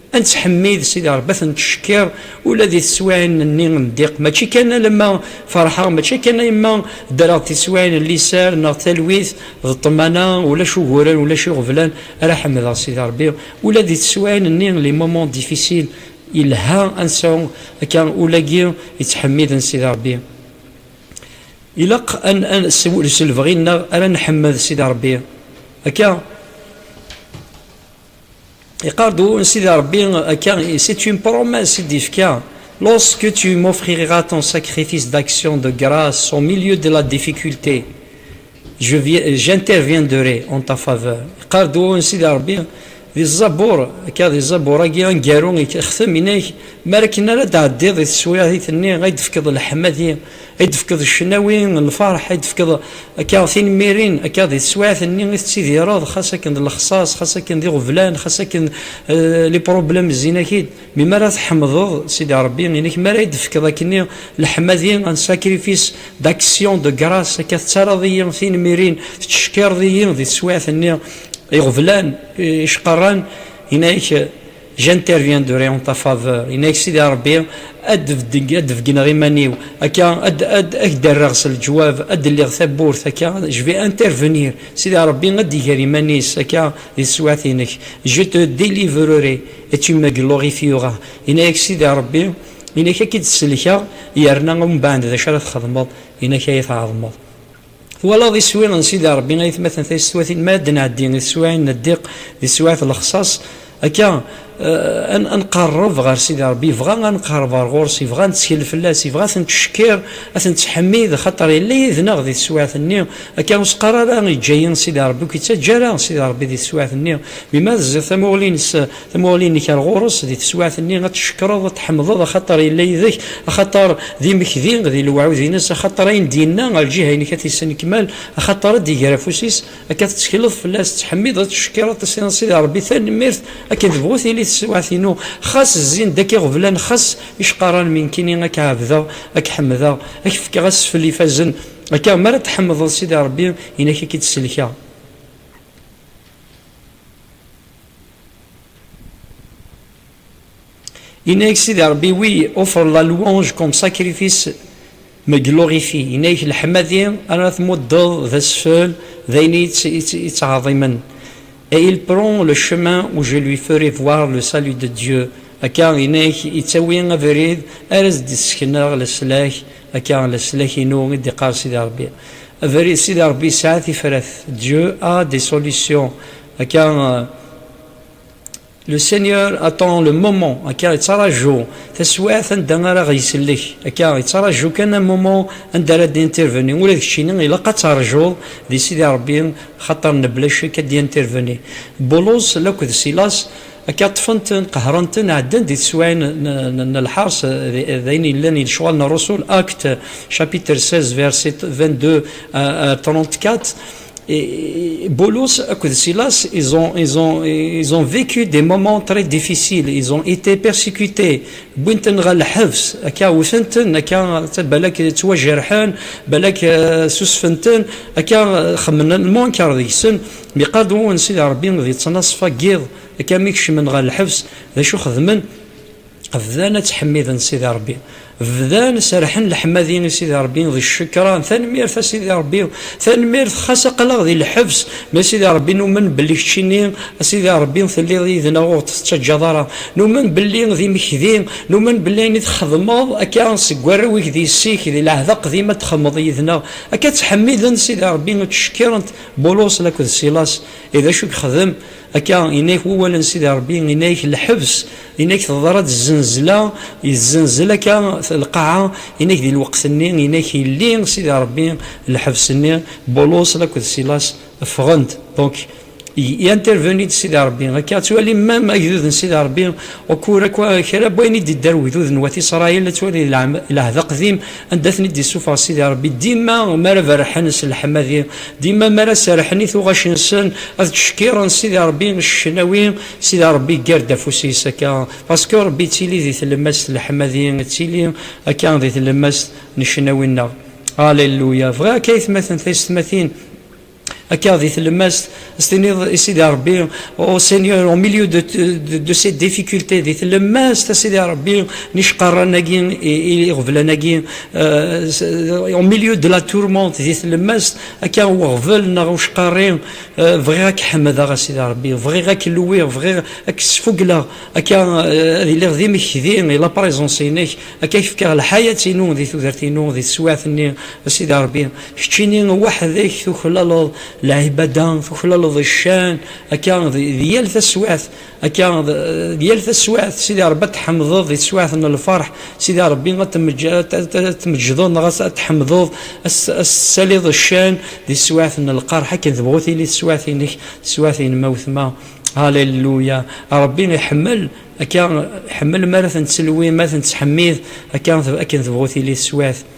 ad nettḥemmid Sidi Ṛebbi, ad t-nettcekkir ula di teswiɛin-nni n ddiq. Mačči kan alamma ferḥeɣ, mačči kan alamma ddreɣ tiswiɛin n liser neɣ talwit d ṭṭmana, ulac uguren, ulac iɣeblan, ara ḥemdeɣ Sidi Ṛebbi. Ula di teswiɛin-nni, les moments difficiles, yelha ad nesɛu akka ulagi yettḥemmiden Sidi Ṛebbi. Ilaq ad n-, ad n-, s, s lebɣi-nneɣ ara nḥemmed Sidi Ṛebbi. Akka, iqqar-d u-, Sidi Ṛebbi, akka, c'est une promesse i d-yefka. Lorsque tu m'offriras ton sacrifice d'action de grâce au milieu de la difficulté, je viens, j'interviendrai en ta faveur. Iqqar-d u-, Sidi Ṛebbi, di Zzabur, akka di Zzabur-agi aneggaru, ixtem, yenna-k, mi ara akken ara d-tɛeddiḍ di teswiɛt-nni, ay d-tefkeḍ leḥmadi, ay d-tefkeḍ ccnawi n lferḥ, ay d-tefkeḍ akka tinmirin, akka di teswiɛt-nni i tettidireḍ, xas akken d lexṣaṣ, xas akken d iɣeblan, xas akken, eh, les problèmes zzin-ak-id. Mi mi ara tḥemdeḍ Sidi Ṛebbi, yenna-k, mi ara yi-d-tefkeḍ akkenni leḥmadi, un sacrifice d'action de grâce, akka tettarraḍ-iyi tinmirin, tettcekkireḍ-iyi di teswiɛt-nni iɣeblan, icqerran, yenna-k, j'interviendrai en ta faveur. Yenna-k Sidi Ṛebbi, ad d-bedg-, ad d-beggneɣ iman-iw, akka ad, ad, ad k-d-rreɣ s leǧwab, ad d-lliɣ tawwurt, akka, je vais intervenir. Sidi Ṛebbi ad d-iger iman-is, akka, di teswiɛt-inek. Je te délivrerai et tu me glorifieras. Yenna-yak Sidi Ṛebbi, Inak ad k-id-sellkeɣ, yerna umbeɛd d acu ara txedmeḍ, inak ay tɛeḍmeḍ. Twalaḍ iswi n Sidi Ṛebbi, ay atmaten tayessetwatin, ma ad d-nɛeddi i teswiɛin n ddiq, di teswiɛt n lexṣaṣ, akka, eh, ad, ad nqerreb ɣer Sidi Ṛebbi, yebɣa ad nqerreb ɣer ɣur-s, yebɣa ad nettkel fell-as, yebɣa ad t-nettcekkir, ad t-nettḥemmid, axaṭer yella yid-neɣ di teswiɛt-nni. Akka ur s-qqar ara, "Yeǧǧa-yi Sidi Ṛebbi", ur k-yettaǧǧa ara Sidi Ṛebbi di teswiɛt-nni. Melmi ara tezziḍ tamuɣli-ines, tamuɣli-nnek ar ɣur-s di teswiɛt-nni, ad tcekkreḍ, ad tḥemdeḍ, axaṭer yella yid-k, axaṭer d imekdi di lewɛud-ines, axaṭer ayen d-yenna ar lǧiha-inek ad t-yesnekmal, axaṭer ad d-iger afus-is, akka tettekleḍ fell-as, tettḥemmideḍ, tettcekkireḍ, as-tiniḍ, "Sidi Ṛebbi, tanemmirt, akken tebɣu tili teswiɛt-inu, xas zzin-d akk iɣeblan, xas icqarran, mi nekkini ad k-ɛebdeɣ, ad k-ḥemdeɣ, ad k-fkeɣ asfel ifazen." Akka, mi ara tḥemdeḍ Sidi Ṛebbi, inak ad k-id-sellkeɣ. Yenna-yak Sidi Ṛebbi, "Oui, offre la louange comme sacrifice, me glorifie." Yenna-yak, "Leḥmadi ara tmuddeḍ d asfel, d ayen i tt-, i tt-, i ttɛaḍimen." "Et il prend le chemin où je lui ferai voir le salut de Dieu." Akka, yenna-yak, yettawi abrid ara s-d-ssekneɣ leslak, akka, leslak-inu, i d-iqqar Sidi Ṛebbi. Abrid, Sidi Ṛebbi yesɛa tifrat. Dieu a des solutions. Akka, euh, Le Seigneur attend le moment, akka, yettraju taswiɛt anda ara ɣ-isellek, akka, yettraju kan un moment anda ara d-intervenir. Ula d keččini ilaq ad terjuḍ di Sidi Ṛebbi, xaṭer mebla ccek ad d-intervenir. Bulus akked Silas, akka, ṭṭfen-ten, qehren-ten, ɛeddan di teswiɛin n, n, n lḥers, d, d ayen yellan di lecɣal n Ṛṛusul, Actes, chapitre seize, verset vingt-deux à, à trente-quatre. Et Bulus akked Silas, ils ont, ils ont, ils ont vécu des moments très difficiles. Ils ont été persécutés. Wwin-ten ɣer lḥebs, akka wten-ten, akka balak ttwajerḥen, balak, euh, susfen-ten, akka, euh, xemmen lmunker deg-sen. Mi qad wun Sidi Ṛebbi di ttnaṣfa n yiḍ, akka mi kecmen ɣer lḥebs, d acu xedmen? Bdan ad ttḥemmiden Sidi Ṛebbi. Bdan serḥen leḥmadi i Sidi Ṛebbi d ccekran. "Tanemmirt a Sidi Ṛebbi, tanemmirt, xas aql-aɣ di lḥebs, ma Sidi Ṛebbi numen belli keččini a Sidi Ṛebbi telliḍ yid-neɣ, ur ɣ-tettaǧǧaḍ ara. Numen belli d imekdi, numen belli ayen i txedmeḍ akka seg warraw-ik d yessi-k di lɛehd aqdim ad txedmeḍ yid-neɣ." Akka ttḥemmiden Sidi Ṛebbi, ttcekkiren-t. Bulus akked Silas, i d acu i yexdem? Akka, yenna-yak wawal n Sidi Ṛebbi, yenna-yak lḥebs, yenna-yak teḍra-d zzenzla, yezzenzel akka lqaɛa, yenna-yak di lweqt-nni, yenna-yak yelli Sidi Ṛebbi lḥebs-nni, Bulus akked Silas ffɣen-d. Donc, i-, i-intervenu-d Sidi Ṛebbi. Akka, tettwalim même agdud n Sidi Ṛebbi, ukur akk kra n wayen i d-idder wegdud n wat Isṛayil, ad twali lɛam-, lɛehd aqdim, anda ten-id-issufeɣ Sidi Ṛebbi, dima mi ara berrḥen s leḥmadi, dima mi ara serrḥen i tuɣac-nsen, ad ttcekkiren Sidi Ṛebbi s ccnawi, Sidi Ṛebbi yeggar-d afus-is akka, parce que Ṛebbi yettili di tlemmast n leḥmadi, yettili akka di tlemmast n ccnawi-nneɣ. Alléluia. Bɣiɣ akka, aytmaten, taysetmatin, akka di tlemmast, ad s-tiniḍ i Sidi Ṛebbi, "Oh Seigneur, au milieu de, de, de ces difficultés", di tlemmast, a Sidi Ṛebbi, n iceqqarran-agi, i, i, iɣeblan-agi, euh, s-, au milieu de la tourmente, di tlemmast, akka n uɣbel neɣ uceqqarri, euh, bɣiɣ ad k-ḥemdeɣ, a Sidi Ṛebbi, bɣiɣ ad k-lwiɣ, bɣiɣ ad k-sfugleɣ, akka, euh, ad iliɣ d imekdi i la présence-inek, akka ad k-fkeɣ lḥayat-inu di tudert-inu, di teswiɛt-nni, a Sidi Ṛebbi, keččini weḥd-k tuklaleḍ lɛibada, tuklaleḍ ccan, akka di, di yal taswiɛt, akka di, di yal taswiɛt, Sidi Ṛebbi, ad tḥemdeḍ di teswiɛt n lferḥ, Sidi Ṛebbi, ad tmeǧ-, ad, ad, ad tmeǧdeḍ neɣ ad, ad tḥemdeḍ, ad s-, ad s-tessaliḍ ccan di teswiɛt n lqerḥ, akken tebɣu tili teswiɛt-inek, teswiɛt-inem a wetma. Halleluya. Ṛebbi iḥemmel, akka, iḥemmel mi ara t-nettelwi, mi ara t-nettḥemmid, akka, akken tebɣu tili teswiɛt.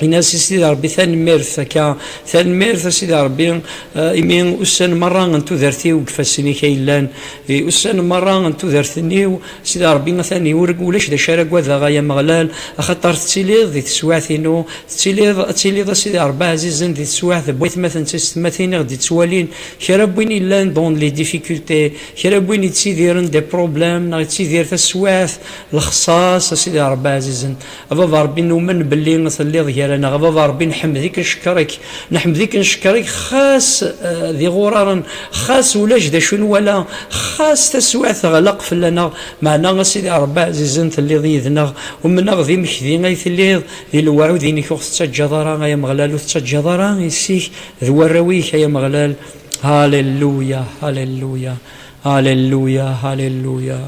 Ini-as i Sidi Ṛebbi tanemmirt, akka, tanemmirt a Sidi Ṛebbi, eh, imi ussan merra n tudert-iw deg ifassen-ik ay llan, i ussan merra n tudert-nni-w, Sidi Ṛebbi, atan ur, ulac d acu ara ggadeɣ, ay Ameɣlal, axaṭer tettiliḍ di teswiɛt-inu, tettiliḍ, ad tiliḍ a Sidi Ṛebbi ɛzizen di teswiɛt n waytmaten d taysetmatin i ɣ-d-ittwalin, kra n win yellan dans les difficultés, kra n win yettidiren des problèmes, neɣ yettidir taswiɛt, lexṣaṣ, a Sidi Ṛebbi ɛzizen. A Baba Ṛebbi, numen belli telliḍ Neɣ a Baba Ṛebbi, nḥemd-ik, ncekkeṛ-ik, nḥemd-ik, ncekkeṛ-ik, xas, eh, d iɣuraren, xas ulac d acu nwala, xas taswiɛt teɣleq fell-aneɣ, meɛna a Sidi Ṛebbi ɛzizen telliḍ yid-neɣ, umneɣ d imekdi ay telliḍ, di lewɛud-inek ur ɣ-tettaǧǧaḍ ara, ay Ameɣlal, ur tettaǧǧaḍ ara yessi-k d warraw-ik, ay Ameɣlal. Halleluya, halleluya, halleluya, halleluya.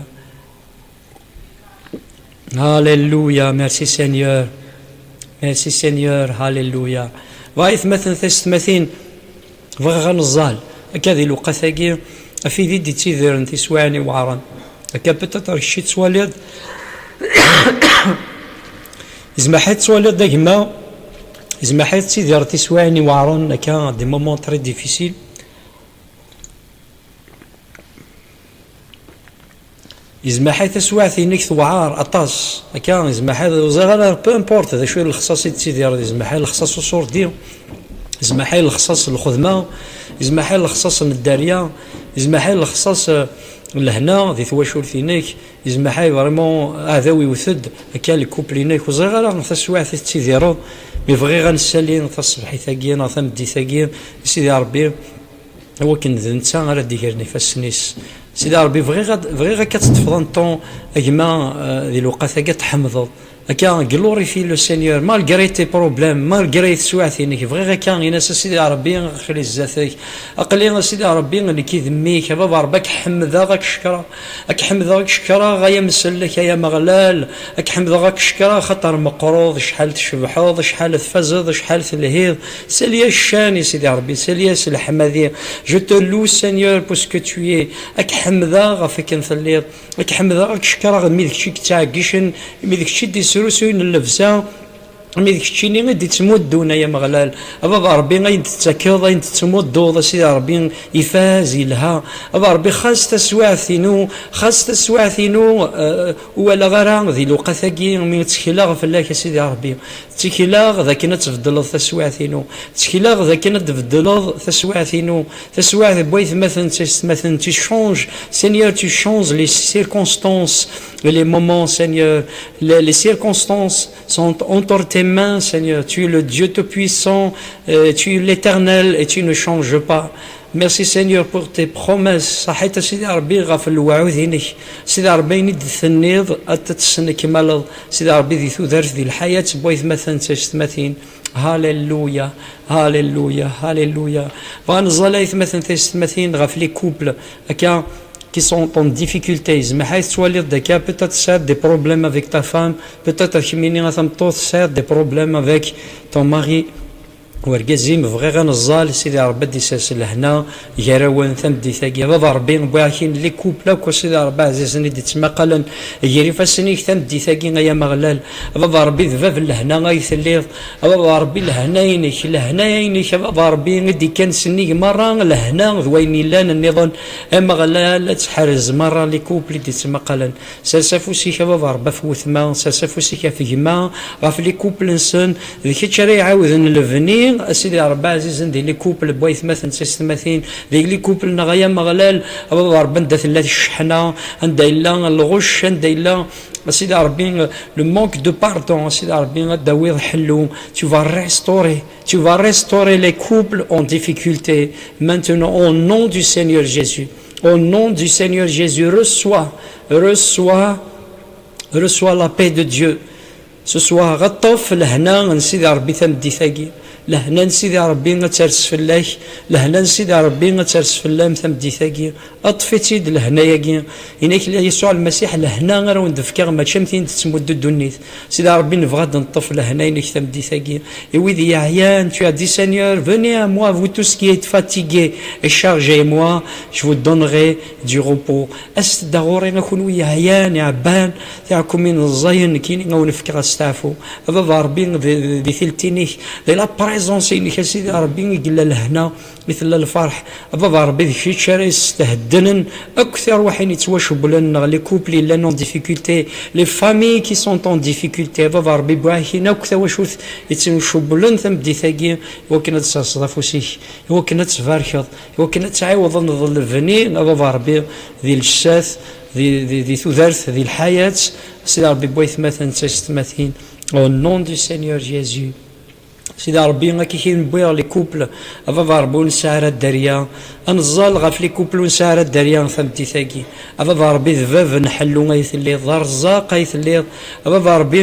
Alléluia, merci Seigneur. Merci Seigneur, alléluia. Bɣa aytmaten taysetmatin, bɣiɣ ad neẓẓal akka di lewqat-agi, ɣef i d-ittidiren tiswiɛin iweɛren. Akka peut-être kečč i tettwaliḍ, izmaḥ i tettwaliḍ d a gma, izmaḥ i tettidireḍ tiswiɛin iweɛren, akka des moments très difficiles. Izmaḥ-it taswiɛt-inek tewɛer aṭas. Akka, izmaḥ-it, ur ẓriɣ ara, peu importe d acu i lexṣaṣ i d-tidireḍ, izmaḥ-it lexṣaṣ uṣurdi, izmaḥ-it lexṣaṣ n lxedma, izmaḥ-it lexṣaṣ n dderya, izmaḥ-it lexṣaṣ, eh, n lehna di twacult-inek, izmaḥ-it vraiment aɛdaw iwet-d akka le couple-inek, ur ẓriɣ ara taswiɛt i tettidireḍ, mi bɣiɣ ad nessali taṣebḥit-agi neɣ tameddit-agi, Sidi Ṛebbi, i wakken d netta ara d-igren ifassen-is. Sidi Ṛebbi, bɣiɣ ad, bɣiɣ akka ad teṭṭfeḍ un temps, a gma, eh, di lewqat-agi ad tḥemdeḍ. Akka, glorifie le Seigneur, malgré tes problèmes, malgré teswiɛt-inek, bɣiɣ akka, in-as a Sidi Ṛebbi, aql-i zdat-k. Aql-i a Sidi Ṛebbi, nekk i d mmi-k, a Baba Ṛebbi, ad k-ḥemdeɣ, ad k-cekkreɣ. Ad k-ḥemdeɣ, ad k-cekkreɣ, ay amsellek, ay Ameɣlal. Ad k-ḥemdeɣ, ad k-cekkreɣ, axaṭer meqqreḍ, acḥal tcebḥeḍ, acḥal tfazeḍ, acḥal telhiḍ. Sali-as ccan i Sidi Ṛebbi, sali-as leḥmadi. Je te loue, Seigneur, pour ce que tu es. Ad k-ḥemdeɣ ɣef akken telliḍ. Ad k-ḥemdeɣ, ad k-cekkreɣ, imi d kečč i yettɛeggicen, imi d kečč i d-isrusuyen llebsa, imi d keččini i d-ittmuddun, ay Ameɣlal. A Baba Ṛebbi, ayen d-tettakeḍ, ayen d-tettmudduḍ, a Sidi Ṛebbi, ifaz, yelha. A Baba Ṛebbi, xas taswiɛt-inu, xas taswiɛt-inu, eh, ur walaɣ ara di lewqat-agi, mi ttekleɣ fell-ak, a Sidi Ṛebbi. Ttekleɣ d akken ad tbeddleḍ taswiɛt-inu. Ttekleɣ d akken ad tbeddleḍ taswiɛt-inu. Taswiɛt n waytmaten d taysetmaten, tu changes, Seigneur, tu changes les circonstances et les moments, Seigneur. Les, les circonstances sont entre tes mains, Seigneur. Tu es le Dieu Tout-Puissant, euh, tu es l'Éternel et tu ne changes pas. Merci Seigneur pour tes promesses. Saḥit a Sidi Ṛebbi ɣef lewɛud-inek. Sidi Ṛebbi, ayen i d-tenniḍ ad t-tesnekmaleḍ. Sidi Ṛebbi, di tudert, di lḥayat n waytmaten d taysetmatin. Halleluya, halleluya, halleluya. Bɣa neẓẓal aytmaten taysetmatin ɣef les couples akka qui sont en difficulté. Izmaḥ ay tettwaliḍ akka, peut-être tesɛiḍ des problèmes avec ta femme, peut-être kemmini a tameṭṭut tesɛiḍ des problèmes avec ton mari. Wergaz-im, bɣiɣ ad neẓẓal, Sidi Ṛebbi ad d-isers lehna gar-awen tameddit-agi. A Baba Ṛebbi, wwiɣ-ak-in les couples akk, a Sidi Ṛebbi ɛzizen i d-ittmaqalen gar ifassen-ik tameddit-agi, ay Ameɣlal. A Baba Ṛebbi, d bab n lehna ay telliḍ. A Baba Ṛebbi, lehna-inek, lehna-inek, a Baba Ṛebbi, i d-ikkan sennig merra lehna d wayen yellan nniḍen. Ameɣlal, ad tḥerrez merra les couples i d-ittmaqalen. Sers afus-ik, a Baba Ṛebbi, ɣef wetma, sers afus-ik ɣef gma, ɣef les couples-nsen, d kečč ara iɛawden lebni, a Sidi Ṛebbi ɛzizen, di les couples n waytmaten d taysetmatin, di les couples-nneɣ, ay Ameɣlal, a Baba Ṛebbi, anda tella cceḥna, anda yella lɣucc, anda yella, a Sidi Ṛebbi, le manque de pardon, a Sidi Ṛebbi, ad d-tawiḍ ḥellu, tu vas restaurer, tu vas restaurer les couples en difficulté, maintenant, au nom du Seigneur Jésus. Au nom du Seigneur Jésus, reçois, reçois, reçois la paix de Dieu. Ce soir, ṭṭef lehna n Sidi Ṛebbi tameddit-agi. Lehna n Sidi Ṛebbi ad ters fell-ak. Lehna n Sidi Ṛebbi ad ters fell-am tameddit-agi. Ṭṭef-itt-id lehna-agi. Inek Yasuɛ Lmasiḥ, lehna ara wen-d-fkeɣ, mačči am tin d-tettmuddu ddunit. Sidi Ṛebbi, nebɣa ad neṭṭef lehna-inek tameddit-agi. Et wid yeɛyan, tu as dit, Seigneur, venez à moi, vous tous qui êtes fatigués et chargés, et moi, je vous donnerai du repos. Aset-d ɣur-i, a kunwi yeɛyan, iɛebban, tiɛekkumin ẓẓayen, nekkini a wen-fkeɣ asteɛfu. A Baba Ṛebbi, di, di, di tilt-inek, di la présence-inek, a Sidi Ṛebbi, i yella lehna, i tella lferḥ. A Baba Ṛebbi, d kečč ara yestheddnen akk tirwiḥin yettwacewwlen, neɣ les couples yellan en difficulté, les familles qui sont en difficulté. A Baba Ṛebbi, wwiɣ-ak-in akk tawacult yettwacewwlen tameddit-agi, i wakken ad d-tserseḍ afus-ik, i wakken ad tbarkeḍ, i wakken ad tɛiwḍeḍ lebni, a Baba Ṛebbi, di lǧessat, di, di, di tudert, di lḥayat, a Sidi Ṛebbi, n waytmaten d taysetmatin. Au nom du Seigneur Jésus. Sidi Ṛebbi, akka i k-in-wwiɣ les couples, a Baba Ṛebbi, ur nesɛi ara dderya. Ad neẓẓal ɣef les couples ur nesɛi ara dderya tameddit-agi. A Baba Ṛebbi, d bab n ḥellu ay telliḍ, d arẓaq ay telliḍ. A Baba Ṛebbi,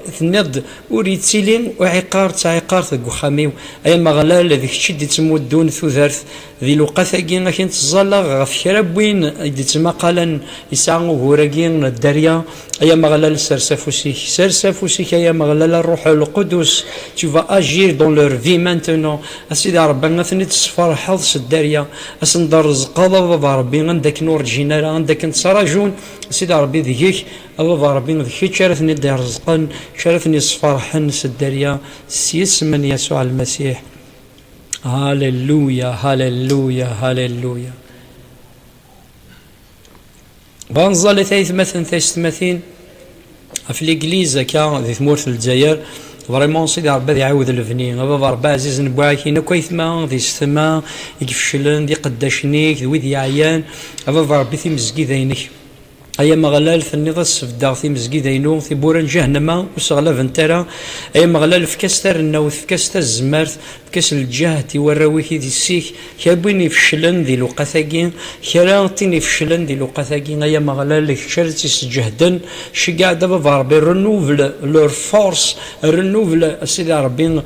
tenniḍ-d, ur yettili uɛiqar d taɛiqart deg uxxam-iw. Ay Ameɣlal, d kečč i d-ittmuddun tudert. Di lewqat-agi, ad k-in-ttẓallaɣ ɣef kra n win i d-ittmaqalen yesɛa ugur-agi n dderya. Ay Ameɣlal, sers afus-ik, sers afus-ik, ay Ameɣlal, Ṛṛuḥ Lqudus, tu vas agir dans leur vie maintenant. A Sidi Ṛebbi, ad ten-id-tesferḥeḍ s dderya, ad sen-d-ṛezqeḍ, a Baba Ṛebbi, anda akken ur ǧǧin ara, anda akken ttraǧun, a Sidi Ṛebbi, deg-k, a Baba Ṛebbi, d kečč ara ten-id-iṛezqen, kečč ara ten-yesferḥen s dderya, s yisem n Yasuɛ Lmasiḥ. Halleluya, halleluya, halleluya. Bɣa nẓallet aytmaten taysetmatin ɣef l'église akka di tmurt n Lezzayer. Vraiment, Sidi Ṛebbi ad iɛawed lebni. A Baba Ṛebbi ɛzizen n Buɛakin, akk aytma d yessetma i ifeclen, d iqeddacen-ik, d wid yeɛyan. A Baba Ṛebbi, timezgida-inek. Ay Ameɣlal, tenniḍ ad sbeddeɣ timezgida-inu, tiwwura n ǧahennama ur seɣlabent ara. Ay Ameɣlal, efk-as tarennawt, efk-as tazmert, efk-as lǧehd i warraw-ik i d yessi-k, kra n win ifeclen di lewqat-agi, kra n tin ifeclen di lewqat-agi, ay Ameɣlal, d kečč ara tt-isǧehden. Ceggeɛ-d a Baba Ṛebbi, renouvelle leur force, renouvelle, a Sidi Ṛebbi,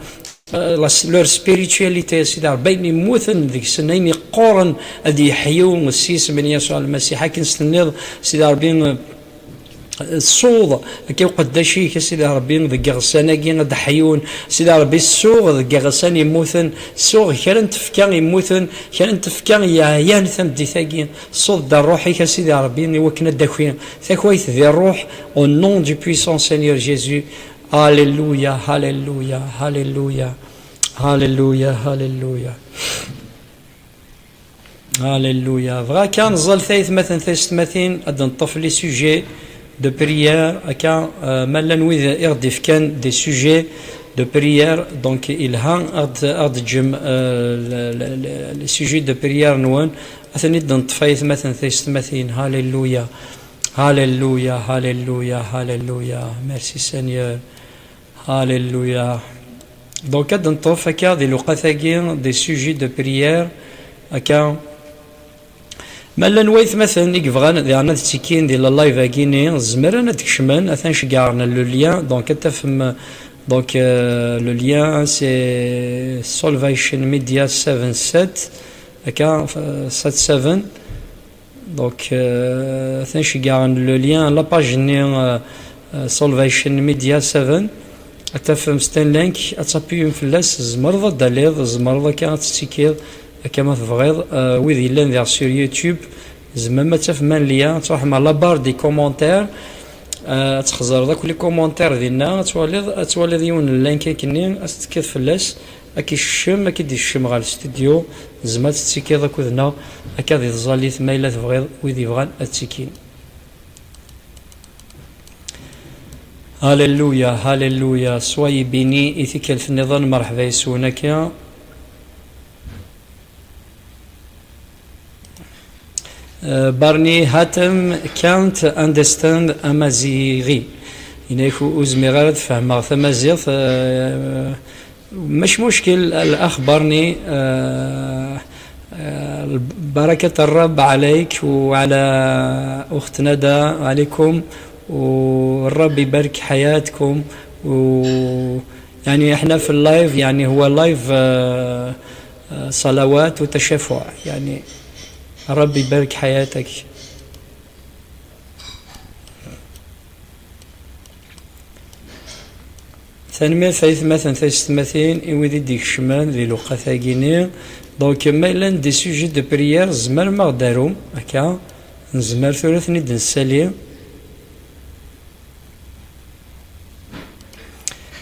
euh, la, leur spiritualité, a Sidi Ṛebbi, ayen yemmuten deg-sen, ayen yeqquren ad yeḥyu s yisem n Yasuɛ Lmasiḥ, akken s-tenniḍ, Sidi Ṛebbi, euh, ṣṣuḍ akka uqeddac-ik, a Sidi Ṛebbi, deg iɣsan-agi ad d-ḥyun. Sidi Ṛebbi, ṣṣuɣ deg iɣsan yemmuten, ṣṣuɣ kra n tfekka yemmuten, kra n tfekka yeɛyan tameddit-agi, ṣṣuḍ-d ṛṛuḥ-ik, a Sidi Ṛebbi, i wakken ad d-taki takayt di ṛṛuḥ, au nom du puissant Seigneur Jésus. Alléluia, alléluia, alléluia, alléluia, alléluia. Alléluia. Bɣa kan nẓal taytmaten taysetmatin ad neṭṭef les sujets de prière, akka, euh, ma llan wid i ɣ-d-ifkan des sujets de prière, donc ilha ad ɣ-d-ǧǧem, euh, le, le, le, les sujets de prière nwen, ad ten-id-neṭṭef aytmaten taysetmatin. Alléluia. Alléluia, alléluia, alléluia. Merci Seigneur. Alléluia. Donc ad neṭṭef akka di lewqat-agi des sujets de prière, akka. Ma llan waytmaten i yebɣan diɣen ad ttekkin di la live-agi-ni, zemren ad d-kecmen, atan ceggɛen le lien, donc ad tafem, donc, euh, le lien c'est Salvation Media seven sept, akka, euh, sept seven. Donc, euh, atan ceggɛen le lien, la page-nni, euh, euh, Salvation Media seven. Ad tafem s ten link, ad tapuyem fell-as, tzemreḍ ad d-taliḍ, tzemreḍ akka ad tettikiḍ, akka ma tebɣiḍ. Euh, wid yellan diɣ sur YouTube, tzemrem ad tafem lien, ad truḥem à la barre des commentaires, euh, ad txeẓreḍ akk les commentaires dinna, ad twaliḍ, ad twaliḍ yiwen n link akkenni, ad tettekkiḍ fell-as. Ad k-ikcem, ad k-id-ikcem ɣer lstudyu, tzemreḍ ad tettikiḍ akked-neɣ, akka di tẓallit ma yella tebɣiḍ wid yebɣan ad ttikin. Alléluia, alléluia, soyez bénis, i tikkelt nniḍen, merḥba yes-wen akka. Euh, Barney Hatem can't understand Amazighi. Yenna-yak ur zmireɣ ara ad fehmeɣ tamaziɣt. Euh, مش مشكل الأخ بارني. Euh, euh, بركة الرب عليك وعلى أخت ندى، عليكم، والرب يبارك حياتكم. و يعني احنا في اللايف، يعني هو لايف، آه، آه، صلوات وتشفع، يعني ربي يبارك حياتك. Tanemmirt ay atmaten taysetmatin i wid i d-ikecmen di lewqat-agi-ni. Donc, ma llan des sujets de prière, tzemrem ad aɣ-d-tarum, akka, nezmer tura ad ten-id-nessali.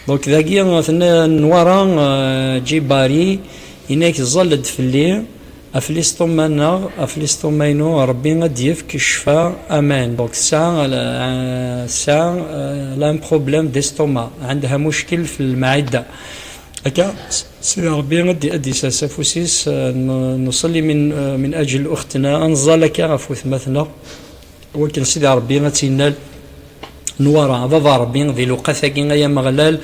Donc, dagi, tenna Nwara, euh, Djibari, yenna-yak, ẓẓal-d fell-i, ɣef l'estomac-nneɣ, ɣef l'estomac-inu, Rebbi ad d-yefk ccfa, amen. Donc, tesɛa, euh, tesɛa, euh, elle a un problème d'estomac, عندها مشكل في المعدة. Akka, Sidi Rebbi ad d-, ad d-isers afus-is, euh, n-, نصلي من, euh, من أجل أختنا, ad nẓal akka ɣef wetma-tneɣ. Wakken Sidi Ṛebbi ad tt-innal, Nwara, a Baba Ṛebbi, di lewqat-agi, ay Ameɣlal,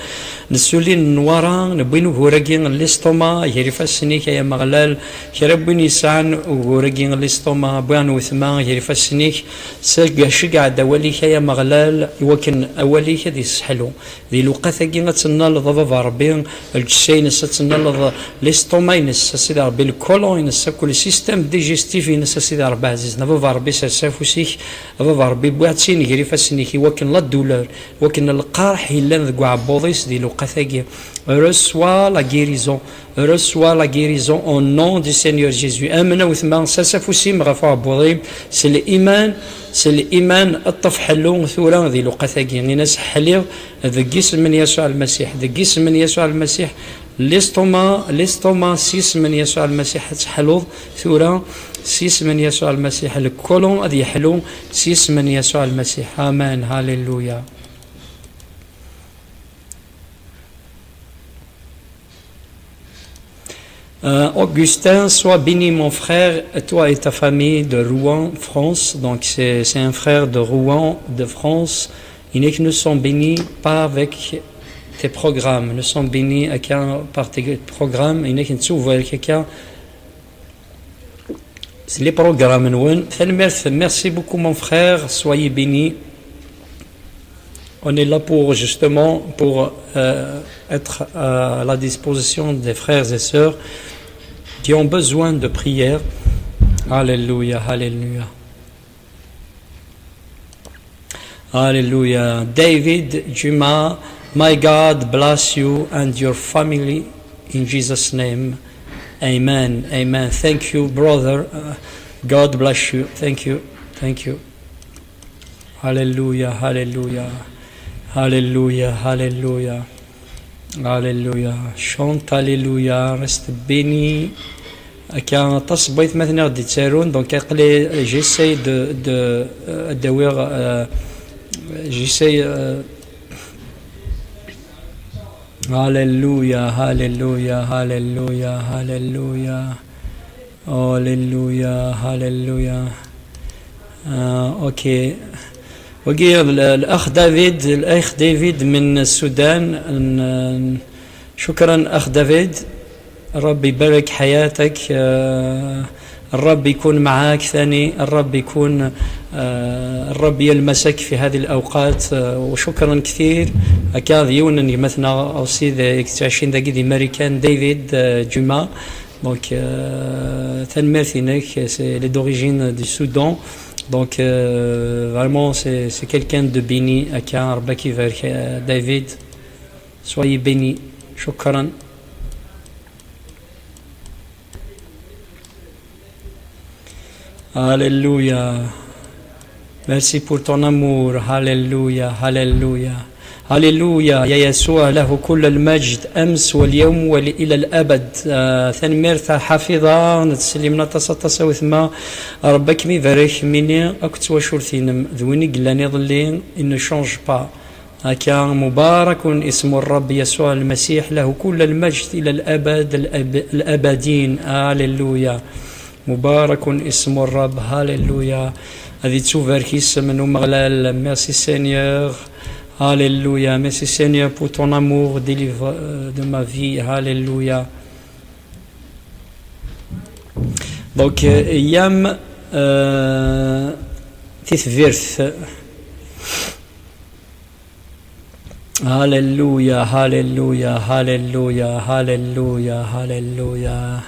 nessuli Nwara, newwi ugur-agi n l'estomac gar ifassen-ik, ay Ameɣlal, kra n win yesɛan ugur-agi n l'estomac, wwiɣ n wetma gar ifassen-ik, cegg-, ceggeɛ-d awal-ik, ay Ameɣlal, iwakken awal-ik ad yesseḥlu. Di lewqat-agi ad tennaleḍ, a Baba Ṛebbi, lǧessa-ines, ad tennaleḍ l'estomac-ines, a Sidi Ṛebbi, le côlon-ines, akk le système digestif-ines, a Sidi Ṛebbi ɛzizen. A Baba Ṛebbi, sers afus-ik, a Baba Ṛebbi, wwiɣ-tt-in gar ifassen-ik, iwakken la douleur, iwakken lqerḥ yellan deg uɛebbuḍ-is di lewqat-agi. Reçois la guérison. Reçois la guérison au nom du Seigneur Jésus. Amen a wetma, sers afus-im ɣef uɛebbuḍ-im, s liman, s liman, ṭṭef ḥellu tura di lewqat-agi. Ini-as ḥliɣ deg isem n Yasuɛ Lmasiḥ, deg isem n Yasuɛ Lmasiḥ, l'estomac, l'estomac, s isem n Yasuɛ Lmasiḥ ad teḥluḍ tura, s isem n Yasuɛ Lmasiḥ, le côlon ad yeḥlu, s isem n Yasuɛ Lmasiḥ. Amen. Hallelujah. Euh, Augustin, sois béni, mon frère, toi et ta famille de Rouen, France. Donc, c'est, c'est un frère de Rouen, de France. Il est que nous sommes bénis, pas avec tes programmes. Nous sommes bénis à qu'un, par tes programmes. Il est que nous voyons quelqu'un. C'est les programmes, nous. Tanemmirt, merci beaucoup, mon frère. Soyez bénis. On est là pour, justement, pour, euh, être à la disposition des frères et sœurs qui ont besoin de prière. Alléluia, alléluia. Alléluia. David Juma, may God bless you and your family in Jesus' name. Amen. Amen. Thank you, brother. Uh, God bless you. Thank you. Thank you. Alléluia, alléluia. Alléluia, alléluia. Alléluia. Chante alléluia. Reste béni. Akka, aṭas n waytmaten i ɣ-d-yettarun, donc aql-i, j'essaie de, de, euh, ad d-awiɣ, euh, j'essaie, euh, Alléluia, alléluia, alléluia, alléluia. Alléluia, alléluia. آه، أوكي. وقيل الأخ دافيد، الأخ ديفيد من السودان. ن-، شكرا أخ دافيد، الرب يبارك حياتك. آه، الرب يكون معاك ثاني، الرب يكون، آه، الرب يلمسك في هذه الأوقات. آه، وشكرا كثير. Akka d yiwen n gma-tneɣ aussi d-, yettɛicin dagi di Marikan, David, euh, Juma. Donc, euh, tanemmirt-inek, c'est, il est d'origine du Soudan. Donc, euh, vraiment, c'est, c'est quelqu'un de béni. Akka, Rebbi ak ibarek, euh, David. Soyez béni. شكرا. Alléluia. Merci pour ton amour. Alléluia. Alléluia. Alléluia. يا يسوع له كل المجد أمس واليوم وإلى الأبد. آه، tanemmirt a Ḥafiḍa, nettsellim aṭas aṭas a wetma. Rebbi ad kem-ibarek, mini akked twacult-inem d win i yellan iḍelli, il ne change pas. Akka, مبارك اسم الرب يسوع المسيح، له كل المجد إلى الأبد الأب-، الأبدين. Alléluia. مبارك اسم الرب. Alléluia. Ad yettubarek isem n Umeɣlal. Merci Seigneur. Alléluia. Merci Seigneur pour ton amour, délivre, euh, de ma vie. Alléluia. Donc, euh, Yam, euh, Titbirt. Alléluia, alléluia, alléluia, alléluia, alléluia.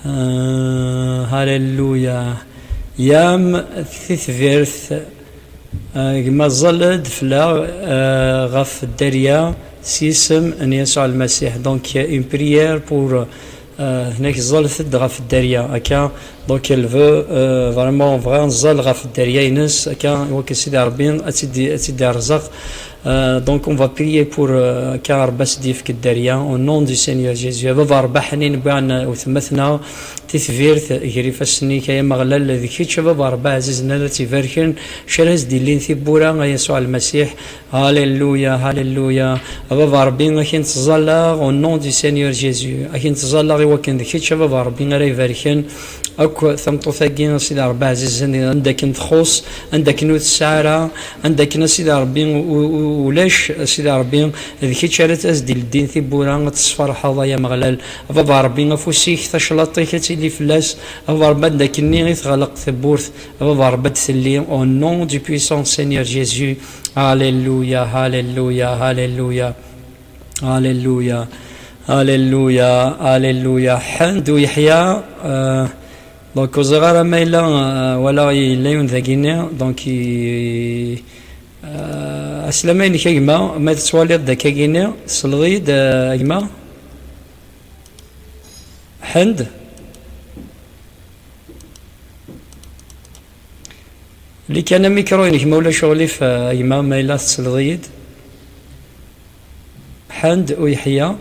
Euh, alléluia. Yam Titbirt, euh, gma ẓẓal-d fell-aɣ, euh, ɣef dderya s yisem n Yasuɛ Lmasiḥ. Donc, une prière pour, euh, tenna-k ẓẓalet-d ɣef dderya, akka. Donc, elle veut, euh, vraiment, bɣiɣ ad nẓall ɣef dderya-ines, akka, iwakken Sidi Ṛebbi ad tt-id-, ad tt-id-irẓeq. Euh, donc on va prier pour, euh, akka Rebbi ad s-d-yefk dderya, au nom du Seigneur Jésus. A Baba Rebbi ḥnin, wwiɣ-n wetma-tneɣ titbirt gar ifassen-ik, ay Ameɣlal, d kečč a Baba Rebbi ɛzizen ara tt-ibarken, kra ara s-d-illin tiwwura, a Yasuɛ Lmasiḥ. Alléluia, alléluia. A Baba Rebbi, ad k-nettẓalla au nom du Seigneur Jésus. Ad k-nettẓalla i wakken d kečč a Baba Rebbi ara ibarken akk tameṭṭut-agi, a Sidi Rebbi ɛzizen, anda akken txuṣ, anda akken ur tesɛi ara, anda akken a Sidi Rebbi u-, u-, ulac, a Sidi Rebbi, d kečč ara as-d-ileddin tiwwura, ad tesferḥeḍ ay Ameɣlal. A Baba Rebbi, afus-ik, taclaṭ-ik ad tili fell-as. A Baba Rebbi, anda akken-nni i teɣleq tewwurt, a Baba Rebbi, ad d-telli, au nom du puissant Seigneur Jésus. Alléluia, alléluia, alléluia. Alléluia. Alléluia, alléluia. Ḥend u Yeḥya, euh, donc, ur ẓriɣ ara ma yella, euh, wala yella yiwen dagini, donc, i, euh, aslama-inek a gma, ma tettwaliḍ-d akkagini, tesleḍ-iyi-d, euh, a gma? Ḥend? Li kan amikru-inek, ma ulac uɣlif, a gma, ma yella tesleḍ-iyi-d. Ḥend u Yeḥya,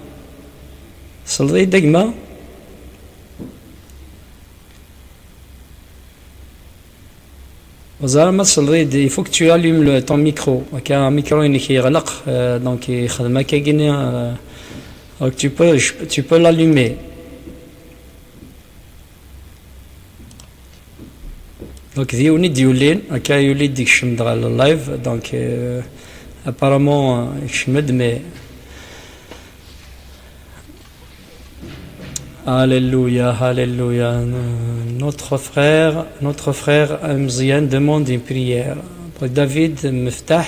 tesleḍ-iyi-d a gma? Ur ẓriɣ ma tesleḍ-iyi-d, il faut que tu allumes le, ton micro. Akka, amikru-inek yeɣleq, euh, donc yexdem akkagini, euh, donc tu peux, je, tu peux l'allumer. Donc, d yiwen i d-yulin, akka yuli-d, yekcem-d ɣer le live, donc, euh, apparemment, euh, yekcem-d, mais Alléluia, alléluia. Notre frère, notre frère Amzian demande une prière. Donc, David Meftah,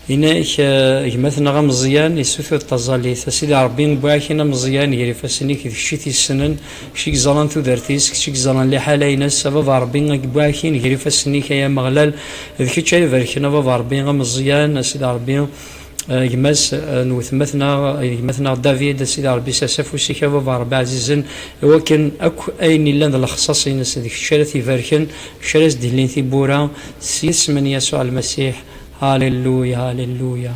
yenna-ak, euh, gma-tneɣ Amzian, yessutur taẓallit. A Sidi Ṛebbi, wwiɣ-ak-in Amzian, gar ifassen-ik, d kečč i t-yessnen, kečč i yeẓran tudert-is, kečč i yeẓran liḥala-ines. A Baba Ṛebbi, wwiɣ-ak-in gar ifassen-ik, ay Ameɣlal, d kečč ay ibarken, a Baba Ṛebbi, Amzian, a Sidi Ṛebbi. Eh, gma-s, eh, n wetma-tneɣ, eh, gma-tneɣ David, a Sidi Ṛebbi, sers afus-ik, a Baba Ṛebbi ɛzizen, i wakken akk ayen yellan d lexṣaṣ-ines, d kečč ara t-ibarken, kečč ara s-d-illin tiwwura, s yisem n Yasuɛ Lmasiḥ. Alléluia, alléluia.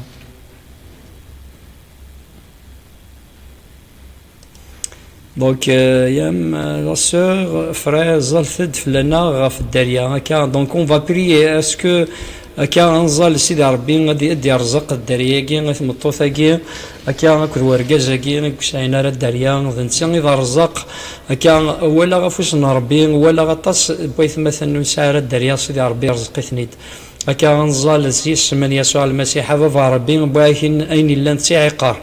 Donc, euh, yam, euh, la sœur, frère, ẓẓaltet-d fell-aneɣ ɣef dderya. Akka, donc, on va prier. Est-ce que, akka, ad nẓall Sidi Ṛebbi ad, ad d-yerẓeq dderya-agi i tmeṭṭut-agi, akka, akked wergaz-agi i ur sɛin ara dderya, d netta i d arẓaq. Akka, walaɣ afus n Ṛebbi, walaɣ aṭas n waytmaten ur nesɛi ara dderya, Sidi Ṛebbi yerẓeq-iten-id. Akka ad nẓall s yisem n Yasuɛ Lmasiḥ, a Baba Ṛebbi, wwiɣ-ak-in ayen yellan d tiɛiqar.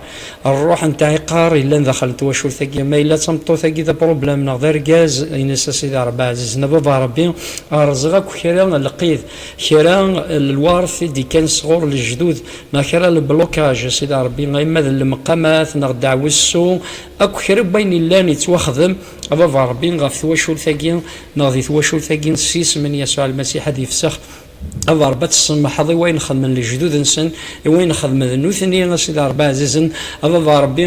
Ṛṛuḥ n tɛiqar yellan daxel n twacult-agi. Ma yella d tameṭṭut-agi d apṛublem neɣ d argaz, ini-as a Sidi Ṛebbi ɛzizen, a Baba Ṛebbi, rẓeɣ akk kra n lqid, kra n lweṛt i d-ikkan sɣur lejdud, neɣ kra n lblukaj, a Sidi Ṛebbi, ma d lemqamat neɣ ddeɛwessu, akk kra n wayen yellan yettwaxdem, a Baba Ṛebbi, ɣef twacult-agi neɣ di twacult-agi, s yisem n Yasuɛ Lmasiḥ ad yefsex. A Baba Ṛebbi, ad tsemḥeḍ i wayen xedmen lejdud-nsen, i wayen xedmen d nutni, a Sidi Ṛebbi ɛzizen. A Baba Ṛebbi,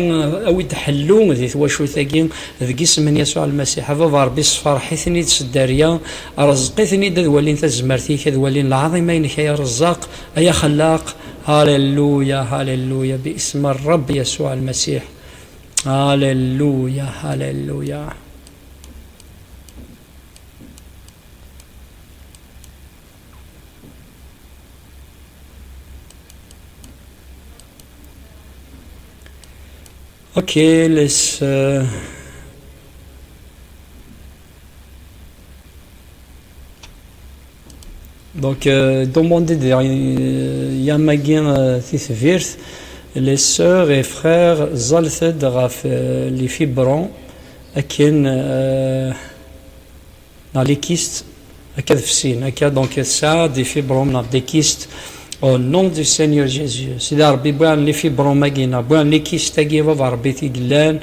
awi-d ḥellu di twacult-agi, deg isem n Yasuɛ Lmasiḥ. A Baba Ṛebbi, sferḥ-iten-id s dderya, rẓeq-iten-id ad walin tazmert-ik, ad walin lɛaḍima-inek, ay Aṛezzaq, ay Axellaq. Halleluya, halleluya, bi isem Ṛebbi Yasuɛ Lmasiḥ. Halleluya, halleluya. Ok, laisse, euh, donc, euh, demandez-d, euh, yamagi, euh, titbirt, les sœurs et frères, ẓẓaltet-d ɣef, euh, les fibromes, akken, euh, neɣ les kystes, akka ad fsin, akka, donc, tesɛa des fibromes neɣ des kystes, au nom du Seigneur Jésus. Sidi Ṛebbi, wwiɣ-n les fibromes-agi, neɣ wwiɣ-n les kystes-agi, a Baba Ṛebbi, i yellan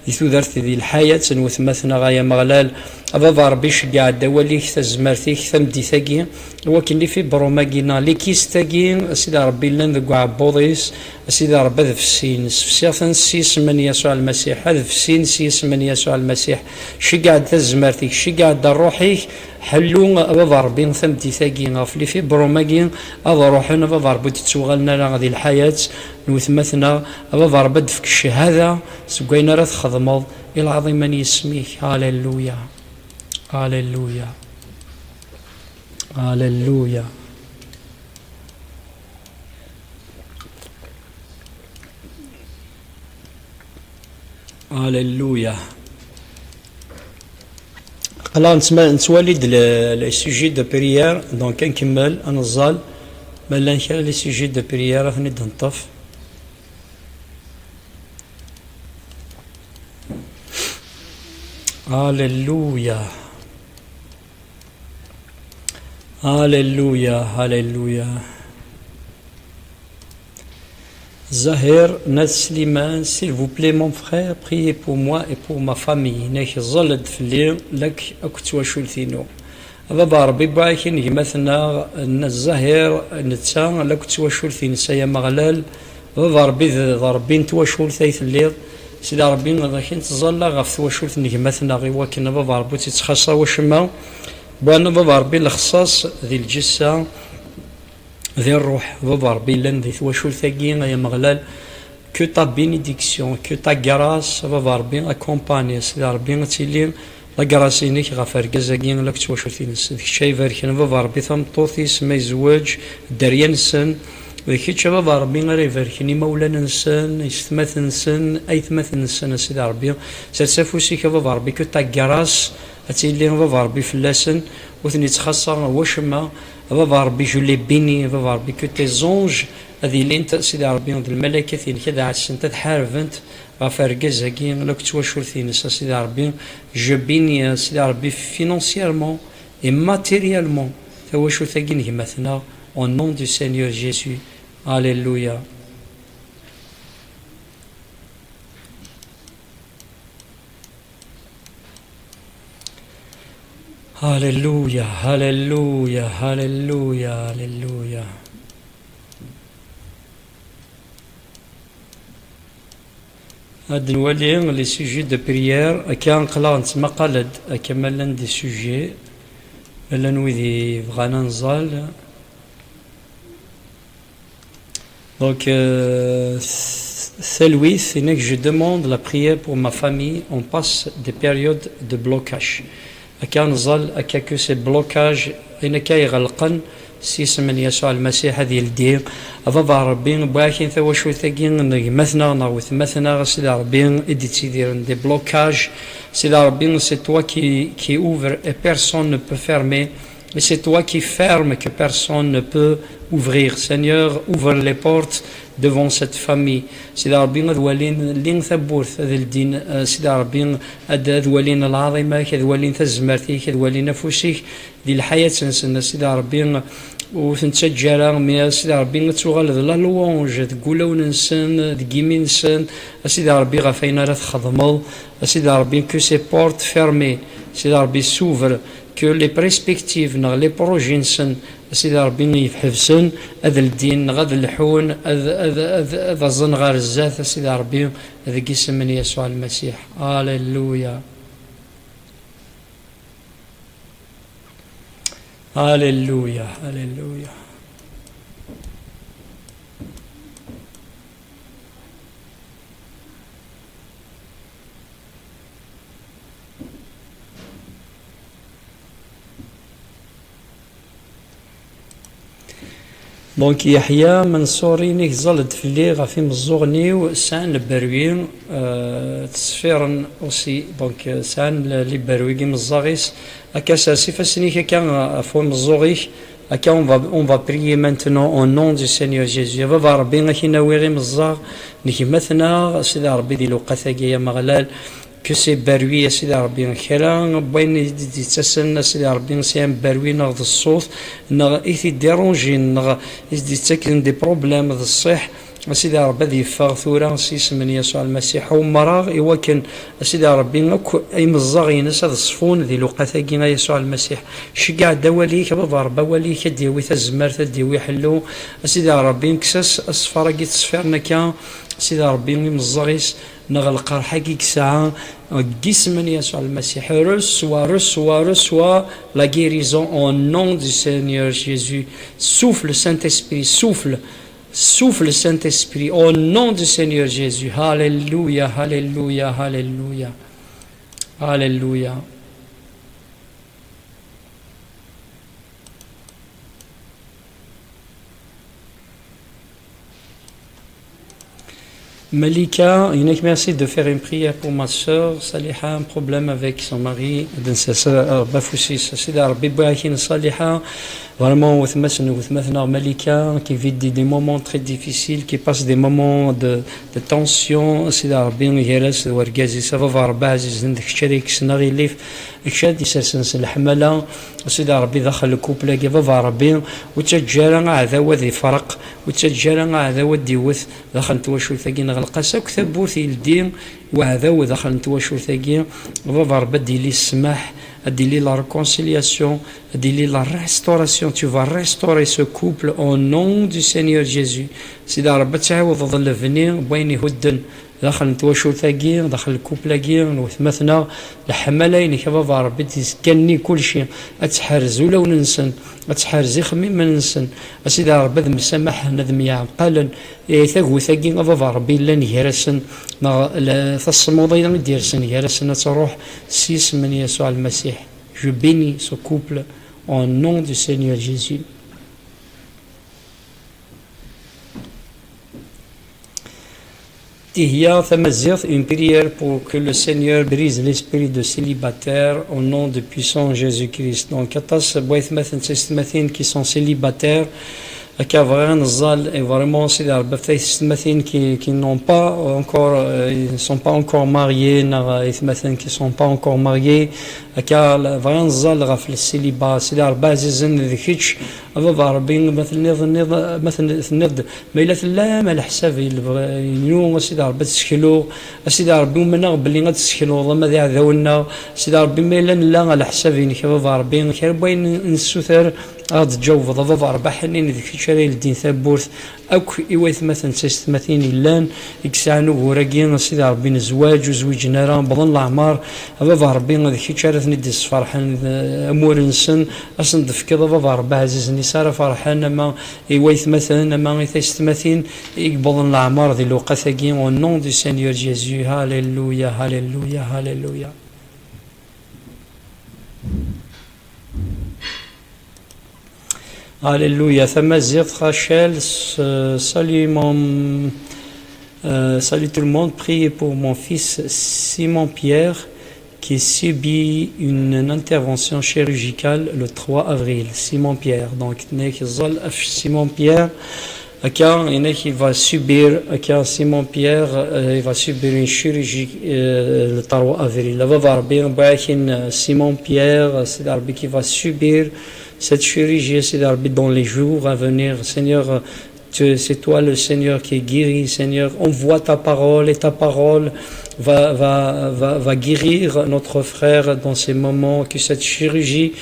di tudert, di lḥayat n wetma-tneɣ, ay Ameɣlal. A Baba Ṛebbi, ceggeɛ-d awal-ik, tazmert-ik, tameddit-agi, i wakken les fibromes-agi, neɣ les kystes-agi, a Sidi Ṛebbi, llan deg uɛebbuḍ-is, a Sidi Ṛebbi, ad fsin. Sefsiɣ-ten s yisem n Yasuɛ Lmasiḥ. Ad fsin s yisem n Yasuɛ Lmasiḥ. Ceggeɛ-d tazmert-ik, ceggeɛ-d ṛṛuḥ-ik, Ḥellu, a Baba Ṛebbi, tameddit-agi ɣef les fibromes-agi, ad ruḥen, a Baba Ṛebbi, ur d-ttuɣalen ara di lḥayat n wetma-tneɣ. A Baba Ṛebbi, ad d-tefk ccahada seg wayen ara txedmeḍ i lɛaḍima n yisem-ik. Aleluya. Aleluya. Aleluya. Aleluya. Aql-aɣ nettma-, nettwali-d le, les sujets de prière, donc ad nkemmel, ad neẓẓal ma llan kra les sujets de prière, ad ten-id-neṭṭef. Aleluya. Aleluya, aleluya. Zahir n At Sliman, s'il vous plaît, mon frère, priez pour moi et pour ma famille. Nekk ẓẓel-d fell-i, lak akked twacult-inu. A Baba Ṛebbi, barak i gma-tneɣ n Zahir, netta, lak akked twacult-ines, ay Ameɣlal. A Baba Ṛebbi, d, d Ṛebbi n twacult ay telliḍ. Sidi Ṛebbi, ad k-nettẓalla ɣef twacult n gma-tneɣ, i wakken, a Baba Ṛebbi, ur tt-ittxaṣṣa wacemma. Bwana, a Baba Ṛebbi, lexṣaṣ di lǧessa, di ṛṛuḥ, a Baba Ṛebbi, llan di twacult-agi, ay Ameɣlal. Que ta bénédiction, que ta grâce, a Baba Ṛebbi, accompagne, a Sidi Ṛebbi, ad tili la grâce-inek ɣef argaz-agi, la twacult-ines. D kečč ay ibarken, a Baba Ṛebbi, tameṭṭut-is ma yezweǧ, dderya-nsen. D kečč, a Baba Ṛebbi, ara ibarken imawlan-nsen, yessetma-nsen, aytmaten-nsen, a Sidi Ṛebbi. Sers afus-ik, a Baba Ṛebbi, que ta grâce ad tili, a Baba Ṛebbi, fell-asen, ur ten-ittxaṣṣa wacemma. A Baba Ṛebbi, je les bénis, a Baba Ṛebbi, que tes anges ad ilint, a Sidi Ṛebbi, d lmalaykat-inek ad ɛassent, ad ḥarbent ɣef argaz-agi, la akked twacult-ines, a Sidi Ṛebbi. Je bénis, a Sidi Ṛebbi, financièrement et matériellement, tawacult-agi n gma-tneɣ, au nom du Seigneur Jésus. Aleluya. Aleluya, aleluya, aleluya, aleluya. Ad nwali les sujets de prière, akka aql-aɣ nettmaqal-d, akka ma llan des sujets, ma llan wid yebɣan ad nẓal. Donc, euh, talwit, inek, je demande la prière pour ma famille, on passe des périodes de blocage. Akka neẓẓal, akka que ces blocages, ayen akka iɣelqen s yisem n Yasuɛ Lmasiḥ ad yeldi. A Baba Ṛebbi, wwiɣ-ak-in tawacult-agi n gma-tneɣ neɣ wetma-tneɣ, a Sidi Ṛebbi, i d-ittidiren des blocages. Sidi Ṛebbi, c'est toi qui, qui ouvre et personne ne peut fermer. Et c'est toi qui fermes que personne ne peut ouvrir. Seigneur, ouvre les portes devant cette famille. Sidi Ṛebbi, ad walin, llin tawwurt, ad ldin, eh, Sidi Ṛebbi, ad, ad walin lɛaḍima-k, ad walin tazmert-ik, ad walin afus-ik di lḥayat-nsen, a Sidi Ṛebbi, ur ten-ttaǧǧa ara, mi a Sidi Ṛebbi ad tuɣal d la louange deg wulawen-nsen, deg yimi-nsen, a Sidi Ṛebbi, ɣef ayen ara txedmeḍ, a Sidi Ṛebbi, que ces portes fermées, Sidi Ṛebbi, s'ouvrent, que les perspectives neɣ les projets-nsen, a Sidi Ṛebbi, yebḥebsen, ad ldin neɣ ad lḥun, ad, ad, ad, ad aẓen ɣer zdat, a Sidi Ṛebbi, deg yisem n Yasuɛ Lmasiḥ. Aleluya. Aleluya, aleluya. Donc, Yeḥya Manṣuri, inek ẓẓal-d fell-i ɣef imeẓẓuɣen-iw sɛan le berwi, euh, ttṣeffiren aussi, donc, euh, sɛan le, les berwi deg imeẓẓaɣ-is. Akka, sers ifassen-ik akka, euh, ɣef umeẓẓuɣ-ik, akka, on va, on va prier maintenant au nom du Seigneur Jésus. A Baba Ṛebbi, ad k-in-awiɣ imeẓẓaɣ n gma-tneɣ, a Sidi Ṛebbi, di lewqat-agi, ay Ameɣlal, que ces berwi, a Sidi Ṛebbi, kra n wayen i d-yettasen, a Sidi Ṛebbi, c'est un berwi neɣ d ṣṣut, neɣ i t-idérangen, neɣ i s-d-yettaken des problèmes d ṣṣiḥ, A Sidi Ṛebbi, ad yeffeɣ tura s yisem n Yasuɛ Lmasiḥ. Umreɣ i wakken, a Sidi Ṛebbi, akk imeẓẓaɣ-ines ad ṣfun di lewqat-agi, a Yasuɛ Lmasiḥ. Ceggeɛ-d awal-ik, a Baba Ṛebbi, awal-ik ad d-yawi tazmert, ad d-yawi ḥellu. A Sidi Ṛebbi, kkes-as aṣfar-agi ttṣfiren akka, a Sidi Ṛebbi, imeẓẓaɣ-is, neɣ lqerḥ-agi i yesɛa, deg yisem n Yasuɛ Lmasiḥ. Reçois, reçois, reçois la guérison au nom du Seigneur Jésus. Souffle, Saint-Esprit, souffle. Souffle, Saint-Esprit, au nom du Seigneur Jésus. Alléluia, alléluia, alléluia. Alléluia. Malika, Inek, merci de faire une prière pour ma sœur Saliha, un problème avec son mari. Ad nessers Rebbi afus-is. Sidi Rebbi, wwiɣ-ak-in Saliha, vraiment, wetma-s n wetma-tneɣ Malika, qui vit des, des moments très difficiles, qui passe des moments de, de tension. Sidi Rebbi, gar-as d wergaz-is, a Baba Rebbi ɛzizen, d kečč ara yekksen aɣilif, d kečč ara d-isersen s leḥmala. Sidi Rebbi, daxel lkupl-agi, a Baba Rebbi, ur ttaǧǧa ara aɛdaw ad ifreq, ur ttaǧǧa ara aɛdaw ad d-iwet daxel n twacult-agi, neɣleq-as akk tawwurt yeldi uɛdaw daxel n twacult-agi. Baba Rebbi, ad d-yili ssmaḥ, ad d-yili la réconciliation, ad d-yili la restauration. Tu vas restaurer ce couple au nom du Seigneur Jésus. Sidi Rebbi, ad tɛiwdeḍ lebni n wayen ihudden daxel n twacult-agi, daxel n lkupl-agi n wetma-tneɣ. Leḥmala-inek, a Baba Rebbi, d-yeskanni kulci. Ad tḥerz ulawen-nsen, ad tḥerz ixemmimen-nsen. A Sidi Rebbi, ad msamaḥen, ad myeɛqalen. Eh, tagut-agi, a Baba Rebbi, yellan gar-asen, neɣ la, tasmuḍi i d-yersen gar-asen, ad truḥ s yisem n Yasuɛ Lmasiḥ. Je bénis ce couple au nom du Seigneur Jésus. Ihya tamaziɣt, une prière pour que le Seigneur brise l'esprit de célibataire au nom de puissant Jésus-Christ. Donc, aṭas n waytmaten d taysetmatin qui sont célibataires, akka bɣiɣ ad neẓẓal, et vraiment, Sidi Rebbi, ɣef taysetmatin qui, qui n'ont pas encore, euh, ils ne sont pas encore mariés, neɣ, euh, aytmaten qui sont pas encore mariés, akka la, bɣiɣ ad neẓẓal ɣef le célibat. Sidi Rebbi ɛzizen, d kečč, a Baba Rebbi, ma tenniḍ, tenniḍ, ma ten-, tenniḍ-d, ma yella tellam a leḥsab i lebɣi-inu, a Sidi Rebbi, ad tsekluɣ. A Sidi Rebbi, umneɣ belli ad tsekluḍ ama d iɛdawen-nneɣ. A Sidi Rebbi, ma yella nella a leḥsab-inek, a Baba Rebbi, kra n wayen nessuter, ad ɣ-d-tǧawbeḍ, a Baba Rebbi, aḥnin d kečč ara yeldin tawwurt akk i waytmaten d taysetmatin yellan, i yesɛan ugur-agi, a Sidi Rebbi, n zzwaǧ, ur zwiǧen ara, wwḍen leɛmer, a Baba Rebbi, d kečč ara ten-id-yesferḥen, d amur-nsen, ad sen-d-tefkeḍ, a Baba Rebbi ɛzizen, i s ara ferḥen, ama i waytmaten, ama i taysetmatin i yewwḍen leɛmer di lewqat-agi, au nom du Seigneur Jésus. Alléluia, alléluia, alléluia. Alléluia. Tamaziɣt, Rachel, s-, salut mon, euh, salut tout le monde. Priez pour mon fils Simon Pierre qui subit une intervention chirurgicale le trois avril. Simon Pierre. Donc, nek zol af Simon Pierre. Akka, inek, il va subir, akka, Simon Pierre, euh, il va subir une chirurgie, euh, le trois avril. A Baba Rebbi, wwiɣ-ak-in, euh, Simon Pierre, euh, Sidi Rebbi, qui va subir cette chirurgie, Sidi Rebbi, dans les jours à venir. Seigneur, euh, tu, c'est toi le Seigneur qui guérit, Seigneur. Envoie ta parole et ta parole va, va, va, va guérir notre frère dans ces moments. Que cette chirurgie,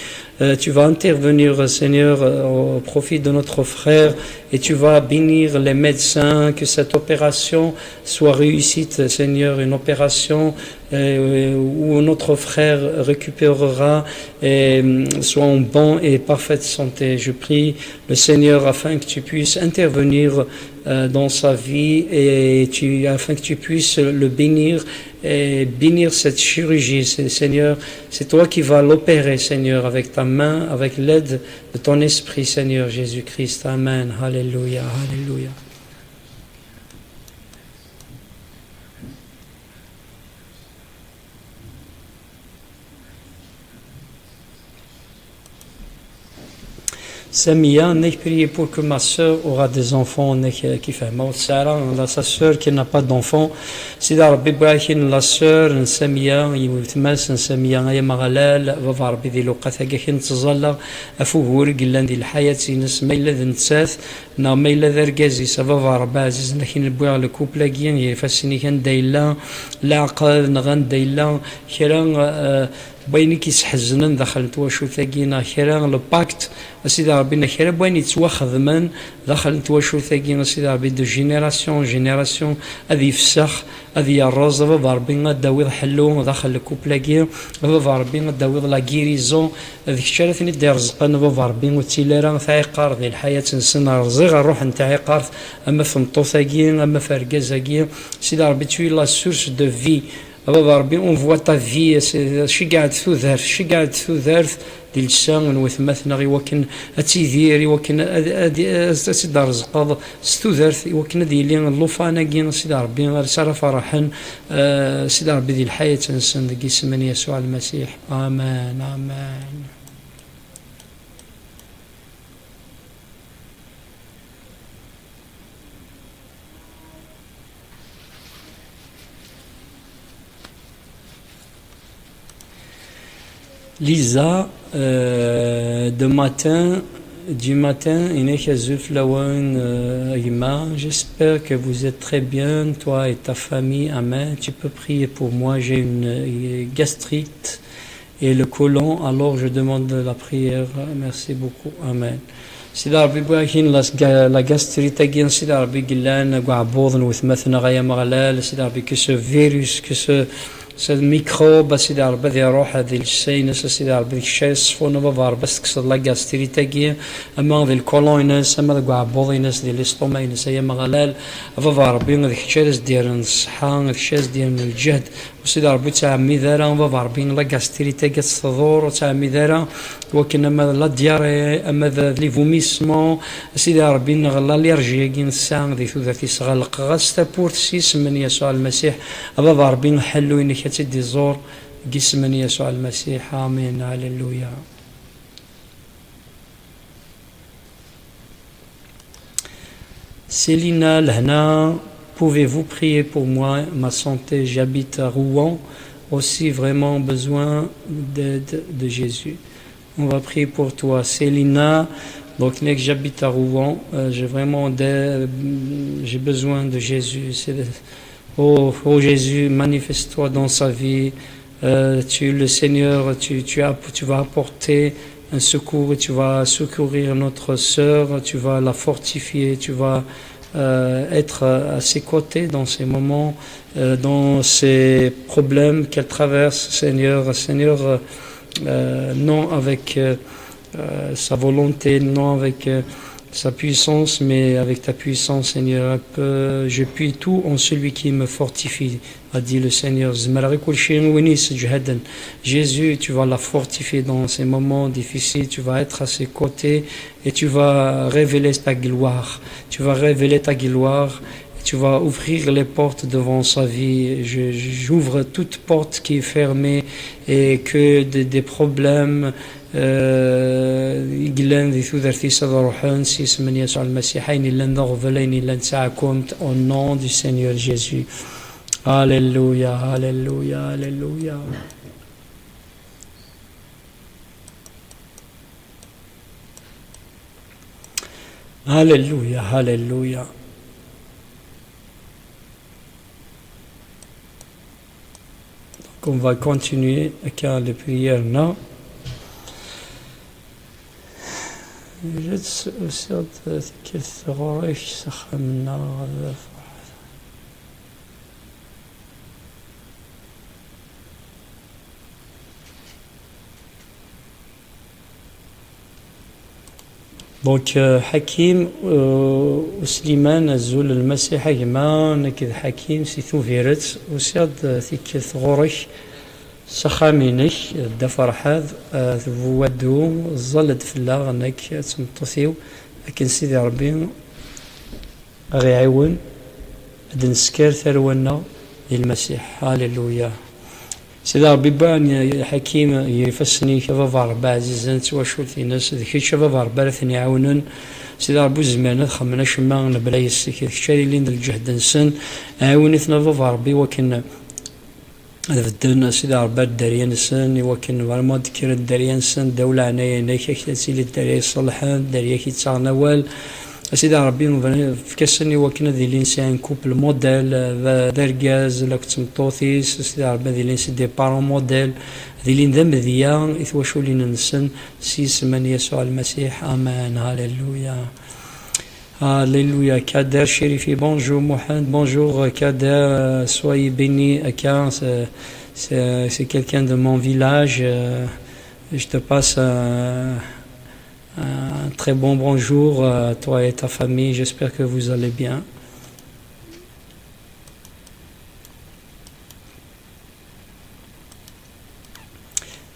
euh, tu vas intervenir, Seigneur, euh, au profit de notre frère et tu vas bénir les médecins, que cette opération soit réussite, Seigneur, une opération, euh, où notre frère récupérera et, euh, soit en bonne et parfaite santé. Je prie le Seigneur afin que tu puisses intervenir, euh, dans sa vie et tu, afin que tu puisses le bénir et bénir cette chirurgie, Se-, Seigneur. C'est toi qui vas l'opérer, Seigneur, avec ta main, avec l'aide de ton Esprit, Seigneur Jésus-Christ. Amen. Alléluia, alléluia. Samia, nek prier pour que ma sœur aura des enfants, nek, euh, qui fait mal, Sarah, la, sa sœur qui n'a pas d'enfant. Sidi Rebbi, bwakin la sœur n Samia, yiwetmas n Samia, ay Ameɣlal, baba Rebbi di lewqat-agi akken ttẓalla ɣef ugur i yellan di lḥayat-ines, ma yella d nettat, neɣ ma yella d argaz-is, a baba Rebbi ɛzizen, akken wwiɣ le couple-agi, gar ifassen-ik anda yella, leɛqed, neɣ anda yella, kra, euh, n wayen i k-isḥeznen daxel n twacult-agi, neɣ kra, le pacte, a Sidi Rebbi, neɣ kra n wayen yettwaxedmen daxel n twacult-agi, a Sidi Rebbi, de génération en génération, ad yefsex, ad yerreẓ, a baba Rebbi, ad d-tawiḍ ḥellu daxel n couple-agi, a baba Rebbi, ad d-tawiḍ la guérison, d kečč ara ten-id-irezqen, a baba Rebbi, ur ttili ara taɛiqart di lḥayat-nsen, rẓiɣ ṛṛuḥ n taɛiqart, ama f tmeṭṭut-agi, ama f argaz-agi, Sidi Rebbi, tu es la source de vie. A baba Rebbi, on voit ta vie, c'est, ceggeɛ-d tudert, ceggeɛ-d tudert di llesa n wetma-tneɣ, iwakken ad tidir, iwakken ad, ad, ad, ad tt-id-rezqeḍ s tudert, iwakken ad yili llufan-agi, Sidi Rebbi, ar s ara ferḥen, eh, Sidi Rebbi, di lḥayat-nsen, deg yisem n Yasuɛ Lmasiḥ. Amen, amen. Lisa, euh, de matin, du matin, inek azul fell-awen, euh, a gma. J'espère que vous êtes très bien, toi et ta famille. Amen. Tu peux prier pour moi. J'ai une, euh, gastrite et le côlon, alors je demande la prière. Merci beaucoup. Amen. Sidi Rebbi, bwakin la, la gastrite-agi, Sidi Rebbi, yellan deg uɛebbuḍ n wetma-tneɣ, ay Ameɣlal, Sidi Rebbi, que ce virus, que ce, ce microbe, Sidi Rebbi, ad iruḥ di llesa-ines, Sidi Rebbi, d kečč ara yeṣfun, a baba Rebbi, ad s-tekkseḍ la gastrite-agi, ama di lkulun-ines, ama deg uɛebbuḍ-ines, di l'estomac-ines, ay Ameɣlal, a baba Rebbi, d kečč ara s-d-yerren ṣṣeḥḥa, d kečč ara s-d-yerren lǧehd, Sidi Rebbi, ur ttɛemmid ara, baba Rebbi, la gastrite-agi ad tt-tḍur, ur ttɛemmid ara, iwakken ama d la diarrhée, ama d les vomissements, Sidi Rebbi, neɣ l'allergie-agi tesɛa di tudert-is, ɣelqeɣ-as tawwurt s yisem n Yasuɛ Lmasiḥ, a baba Rebbi, ḥellu-inek ad tt-id-iẓur, deg yisem n Yasuɛ Lmasiḥ, amin, alleluia. Célina Lhana, pouvez-vous prier pour moi, ma santé? J'habite à Rouen, aussi vraiment besoin d'aide de Jésus. On va prier pour toi, Célina. Donc, nek, j'habite à Rouen, euh, j'ai vraiment de, j'ai besoin de Jésus. C'est le, oh, oh Jésus, manifeste-toi dans sa vie. Euh, tu es le Seigneur, tu, tu as, tu vas apporter un secours, tu vas secourir notre sœur, tu vas la fortifier, tu vas, euh, être à ses côtés dans ces moments, euh, dans ces problèmes qu'elle traverse, Seigneur. Seigneur, euh, euh, non avec, euh, euh, sa volonté, non avec, euh, sa puissance, mais avec ta puissance, Seigneur. Euh, je puis tout en celui qui me fortifie, a dit le Seigneur. Zemreɣ i kulci i win yesseǧhaden. Jésus, tu vas la fortifier dans ces moments difficiles, tu vas être à ses côtés et tu vas révéler ta gloire. Tu vas révéler ta gloire. Tu vas ouvrir les portes devant sa vie. Je, j'ouvre toute porte qui est fermée et que des, des problèmes, euh, i yellan di tudert-is ad ruḥen s yisem n Yasuɛ Lmasiḥ, ayen yellan d aɣbel, ayen yellan d taɛkumt, au nom du Seigneur Jésus. Alléluia, alléluia, alléluia. Alléluia, alléluia. Donc on va continuer avec les prières, non? Jett usiɣ-d tikkelt ɣur-k s axxam-nneɣ. Donc, euh, Ḥakim, euh, Usliman, azul Lmasiḥ a gma, nekk d Ḥakim si Tubiret, usiɣ-d, euh, tikkelt ɣur-k s axxam-inek, Dda Ferḥad, euh, At Buwaddu, ẓẓal-d fell-aɣ, nekk d tmeṭṭut-iw, akken Sidi Ṛebbi a ɣ-iɛiwen ad nesker tarwa-nneɣ di Lmasiḥ. Alléluia. Sidi Ṛebbi, bɛen Ḥakim ger ifassen-ik, a Baba Ṛebbi ɛzizen, d twacult-ines, d kečč, a Baba Ṛebbi, ara ten-iɛawnen. Sidi Ṛebbi, ur zmiren ad xemmen acemma mebla yes-k, d kečč ara yilin d lǧehd-nsen. Ɛiwen-iten, a Baba Ṛebbi, iwakken ad bedden, a Sidi Ṛebbi, ar dderya-nsen, iwakken vraiment ad d-kkren dderya-nsen, ddaw leɛnaya-inek, ak ad tili dderya iṣelḥen, dderya-k yettaɣen awal. A Sidi Ṛebbi, efk-asen iwakken ad ilin c'est un couple modèle, d, d argaz akked tmeṭṭut-is, a Sidi Ṛebbi, ad ilin c'est des parents modèles, ad ilin d amedya i twaculin-nsen, s yisem n Yasuɛ Lmasiḥ. Amen. Halleluya. Alléluia. Kader Chérifi, bonjour. Mohamed, bonjour. Kader, euh, soyez béni. Aka, c'est, c'est, c'est quelqu'un de mon village. Euh, je te passe un, un très bon bonjour, euh, toi et ta famille. J'espère que vous allez bien.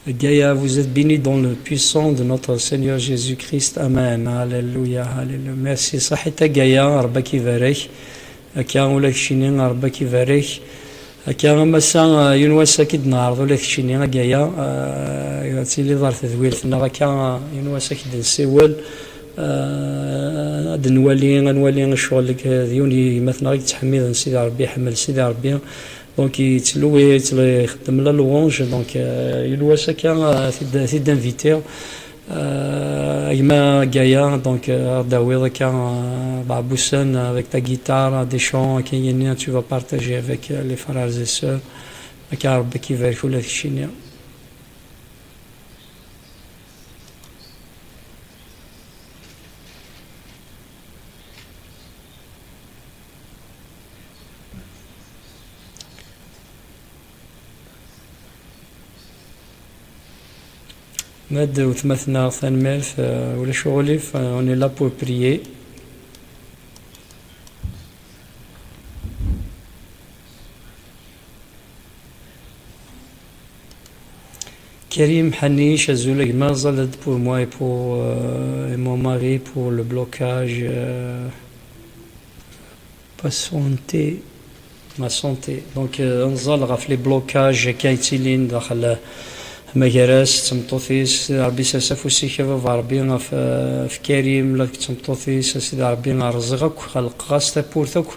Gaïa, vous êtes béni dans le puissant de notre Seigneur Jésus-Christ. Amen. Alléluia, alléluia. Merci. Ṣaḥit a Gaïa, Ṛebbi ad k-ibarek. Akka ula d keččini, Ṛebbi ad k-ibarek. Akka a Massa, euh, yiwen wass ad k-id-neɛreḍ ula d keččini a Gaïa. Euh, ad tiliḍ ɣer tedwilt-nneɣ akka, euh, yiwen wass ad k-id-nsiwel. Euh, ad nwali, ad nwali ccɣel-ik, euh, d yiwen n yegmat-nneɣ i yettḥemmiden Sidi Ṛebbi, iḥemmel Sidi Ṛebbi. Donc, yettluwi, yettl-, ixeddem la louange, donc, euh, yiwen wass akka, euh, ad t-id-, ad t-id-invitiɣ. Euh, a gma Gaïa, donc, euh, ad d-tawiḍ akka, euh, Babusen avec ta guitare, des chants, akka, yenni, tu vas partager avec, euh, les frères et sœurs. Akka, Ṛebbi ad k-ibarek ula d keččini. Ma d wetma-tneɣ, tanemmirt, euh, ulac uɣilif, euh, on est là pour prier. Karim Haniche, azul a gma, ẓẓaled pour moi et pour, euh, et mon mari pour le blocage, euh, patienter, ma santé. Donc, euh, ad nẓall ɣef les blocages akka yettilin daxel, euh, amagar-as d tmeṭṭut-is. Sidi Ṛebbi, sers afus-ik a Baba Ṛebbi ɣef, euh, ɣef Karim, la d tmeṭṭut-is, a Sidi Ṛebbi, rẓiɣ akk, ɣelqeɣ-as tawwurt akk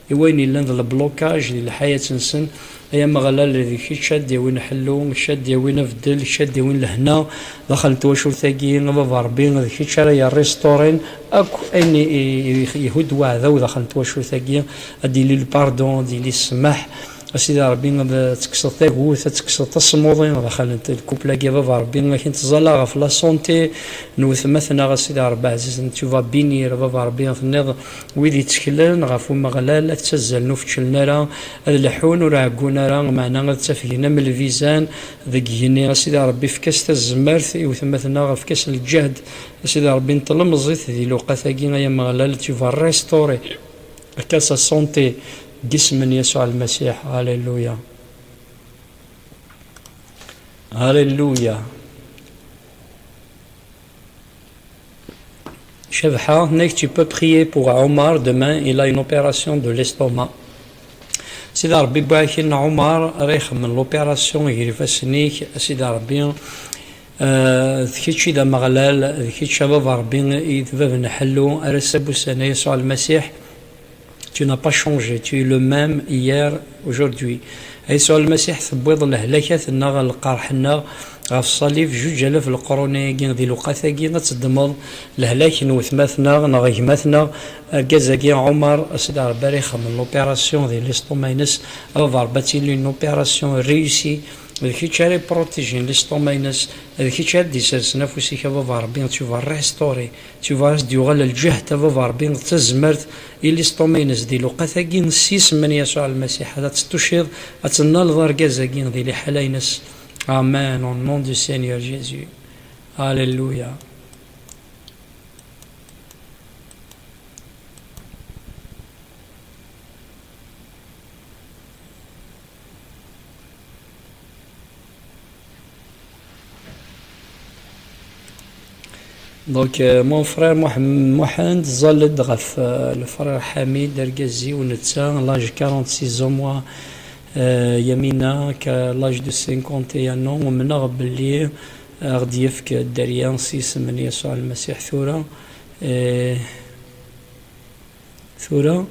i wayen yellan d leblokaj di lḥayat-nsen. Ay Ameɣlal, d kečč ad d-yawin ḥellu, kečč ad d-yawin abeddel, kečč ad d-yawin lehna daxel n twacult-agi, a Baba Ṛebbi, d kečč ara yerristurin akk ayen i, i, i ihudd waɛdaw daxel n twacult-agi, ad d-yili le pardon, ad d-yili ssmaḥ. A Sidi Ṛebbi, ad tekkseḍ tagut, ad tekkseḍ tasemmuḍi daxel n lkupl-agi, a Baba Ṛebbi, akken tẓalla ɣef la santé n wetma-tneɣ, a Sidi Ṛebbi ɛzizen, tu vas bénir, a Baba Ṛebbi, tenniḍ, wid yetteklen ɣef Umeɣlal ad ttazzalen ur fecclen ara, ad leḥḥun ur ɛeggun ara, meɛna ad ttafgen am lbizan deg igenni. A Sidi Ṛebbi, efk-as tazmert i wetma-tneɣ, efk-as lǧehd. A Sidi Ṛebbi, n tlemẓit di lewqat-agi, ay Ameɣlal, tu vas restaurer akka sa santé deg isem n Yasuɛ Lmasiḥ. Alléluia. Alléluia. Cabḥa, tenna-k, tu peux prier pour Omar, demain il a une opération de l'estomac. Sidi Ṛebbi, wwiɣ-ak-in Omar, ara ixemmen l'opération gar ifassen-ik, a Sidi Ṛebbi, euh, d kečč i d Ameɣlal, d kečč a Baba Ṛebbi, i d bab n ḥellu, ar ass-a n wussan-a, Yasuɛ Lmasiḥ. Tu n'as pas changé, tu es le même hier, aujourd'hui. A Yasuɛ Lmasiḥ, tewwiḍ lehlakat-nneɣ, lqerḥ-nneɣ ɣef ṣṣalib, juǧ alaf leqrun-agi, di lewqat-agi, ad teddmeḍ lehlak n wetma-tneɣ neɣ gma-tneɣ, argaz-agi, Ɛumar, a Sidi Ṛebbi ara ixemmen l'opération di l'estomac-ines, a Baba Ṛebbi, ad tili une opération réussie, d kečč ara iprotijin l'estomac-ines, d kečč ara d-isersen afus-ik, a Baba Ṛebbi, tu vas restaurer. Tu vas as-d-yuɣal lǧehd, a Baba Ṛebbi, d tazmert i l'estomac-ines di lewqat-agi, s yisem n Yasuɛ Lmasiḥ, ad tt-tuciḍ, ad tennaleḍ argaz-agi di liḥala-ines. Amen, au nom du Seigneur Jésus. Alléluia. Donc, euh, mon frère Mohamed, Mohamed, ẓẓal-d ɣef, euh, le frère Hamid, argaz-iw netta, l'âge quarante-six ans, moi, Euh, Yamina, qu'à l'âge de cinquante et un ans, umneɣ belli ad ɣ-d-yefk dderya s yisem n Yasuɛ Lmasiḥ tura. Euh, tura.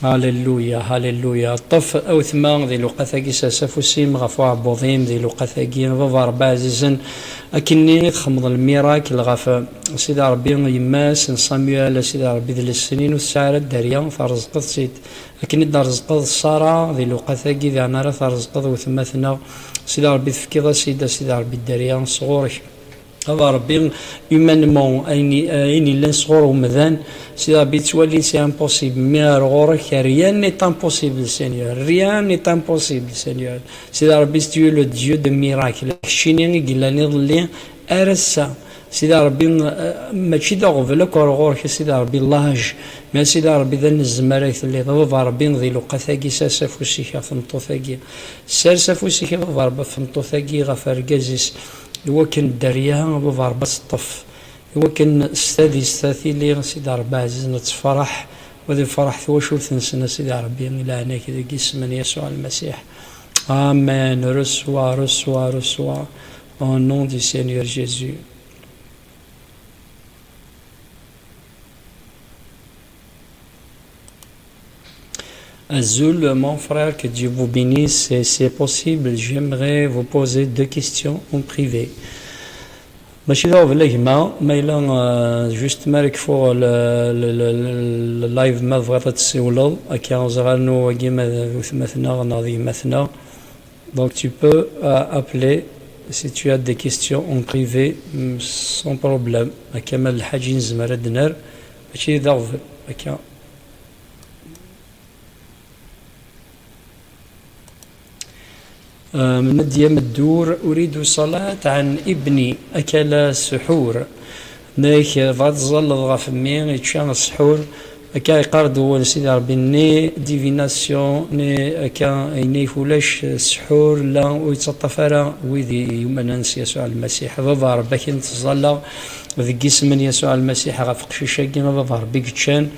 Halleluya, halleluya. Ṭṭef a wetma di lewqat-agi, sers afus-im ɣef uɛebbuḍ-im di lewqat-agi, a baba Ṛebbi ɛzizen, akkenni i txedmeḍ lmirakl ɣef Sidi Ṛebbi yemma-s n Samuel, a Sidi Ṛebbi d lessen-in ur tesɛi ara dderya, terẓqeḍ-tt-id. Akken i d-terẓqeḍ Ṣara di lewqat-agi, diɣen ara terẓqeḍ wetma-tneɣ. Sidi Ṛebbi tefkiḍ-as-id, a Sidi Ṛebbi, dderya sɣur-k. A Ṛebbi, humainement, ayen i, ayen illan sɣur umdan, Sidi Ṛebbi yettwalin c'est impossible, mais ar ɣur-k, rien n'est impossible, Seigneur, rien n'est impossible, Seigneur. Sidi Ṛebbi, tu es le Dieu de miracle. Keččini i yellan iḍelli ar ass-a. Sidi Ṛebbi, eh, mačči d aɣbel akk ar ɣur-k, a Sidi Ṛebbi, l'âge, mais a Sidi Ṛebbi, d anezmar ay telliḍ. A baba Ṛebbi, di lewqat-agi, sers afus-ik ɣef tmeṭṭut-agi. Sers afus-ik, a baba Ṛebbi, ɣef tmeṭṭut-agi, ɣef urgaz-is, iwakken dderya, a baba Ṛebbi, ad teṭṭef. Iwakken s tadist ad tili, a Sidi Ṛebbi ɛzizen, ad tefreḥ, u ad tefreḥ twacult-nsen, a Sidi Ṛebbi, i leɛnaya-k, deg yisem n Yasuɛ Lmasiḥ. Amen. Reçois, reçois, reçois. Au nom du Seigneur Jésus. Azul, mon frère, que Dieu vous bénisse. Si c'est possible, j'aimerais vous poser deux questions en privé. Mačči d aɣbel a gma, ma yella, euh, juste ma ara kfuɣ le, le, le, le, le live, ma tebɣiḍ ad tessiwleḍ, akka ẓriɣ anu wagi ma d wetma-tneɣ neɣ d gma-tneɣ. Donc tu peux, euh, appeler si tu as des questions en privé, mm, sans problème. Akka ma d lḥaǧa i nezmer ad d-nerr, mačči d aɣbel, akka. آه، من مديا مدور: أريد صلاة عن ابني أكل السحور. Nek, bɣa tẓalleḍ ɣef mmi yečča ssḥur. Akka yeqqar-d wawal n Sidi Ṛebbi: Ni divination, ni akka, yenna-k ulac ssḥur, la ur yettaṭṭaf ara wid i yumanen s Yasuɛ Lmasiḥ. A baba Ṛebbi, akken tẓalla deg yisem n Yasuɛ Lmasiḥ ɣef uqcic-agi, a baba Ṛebbi yeččan.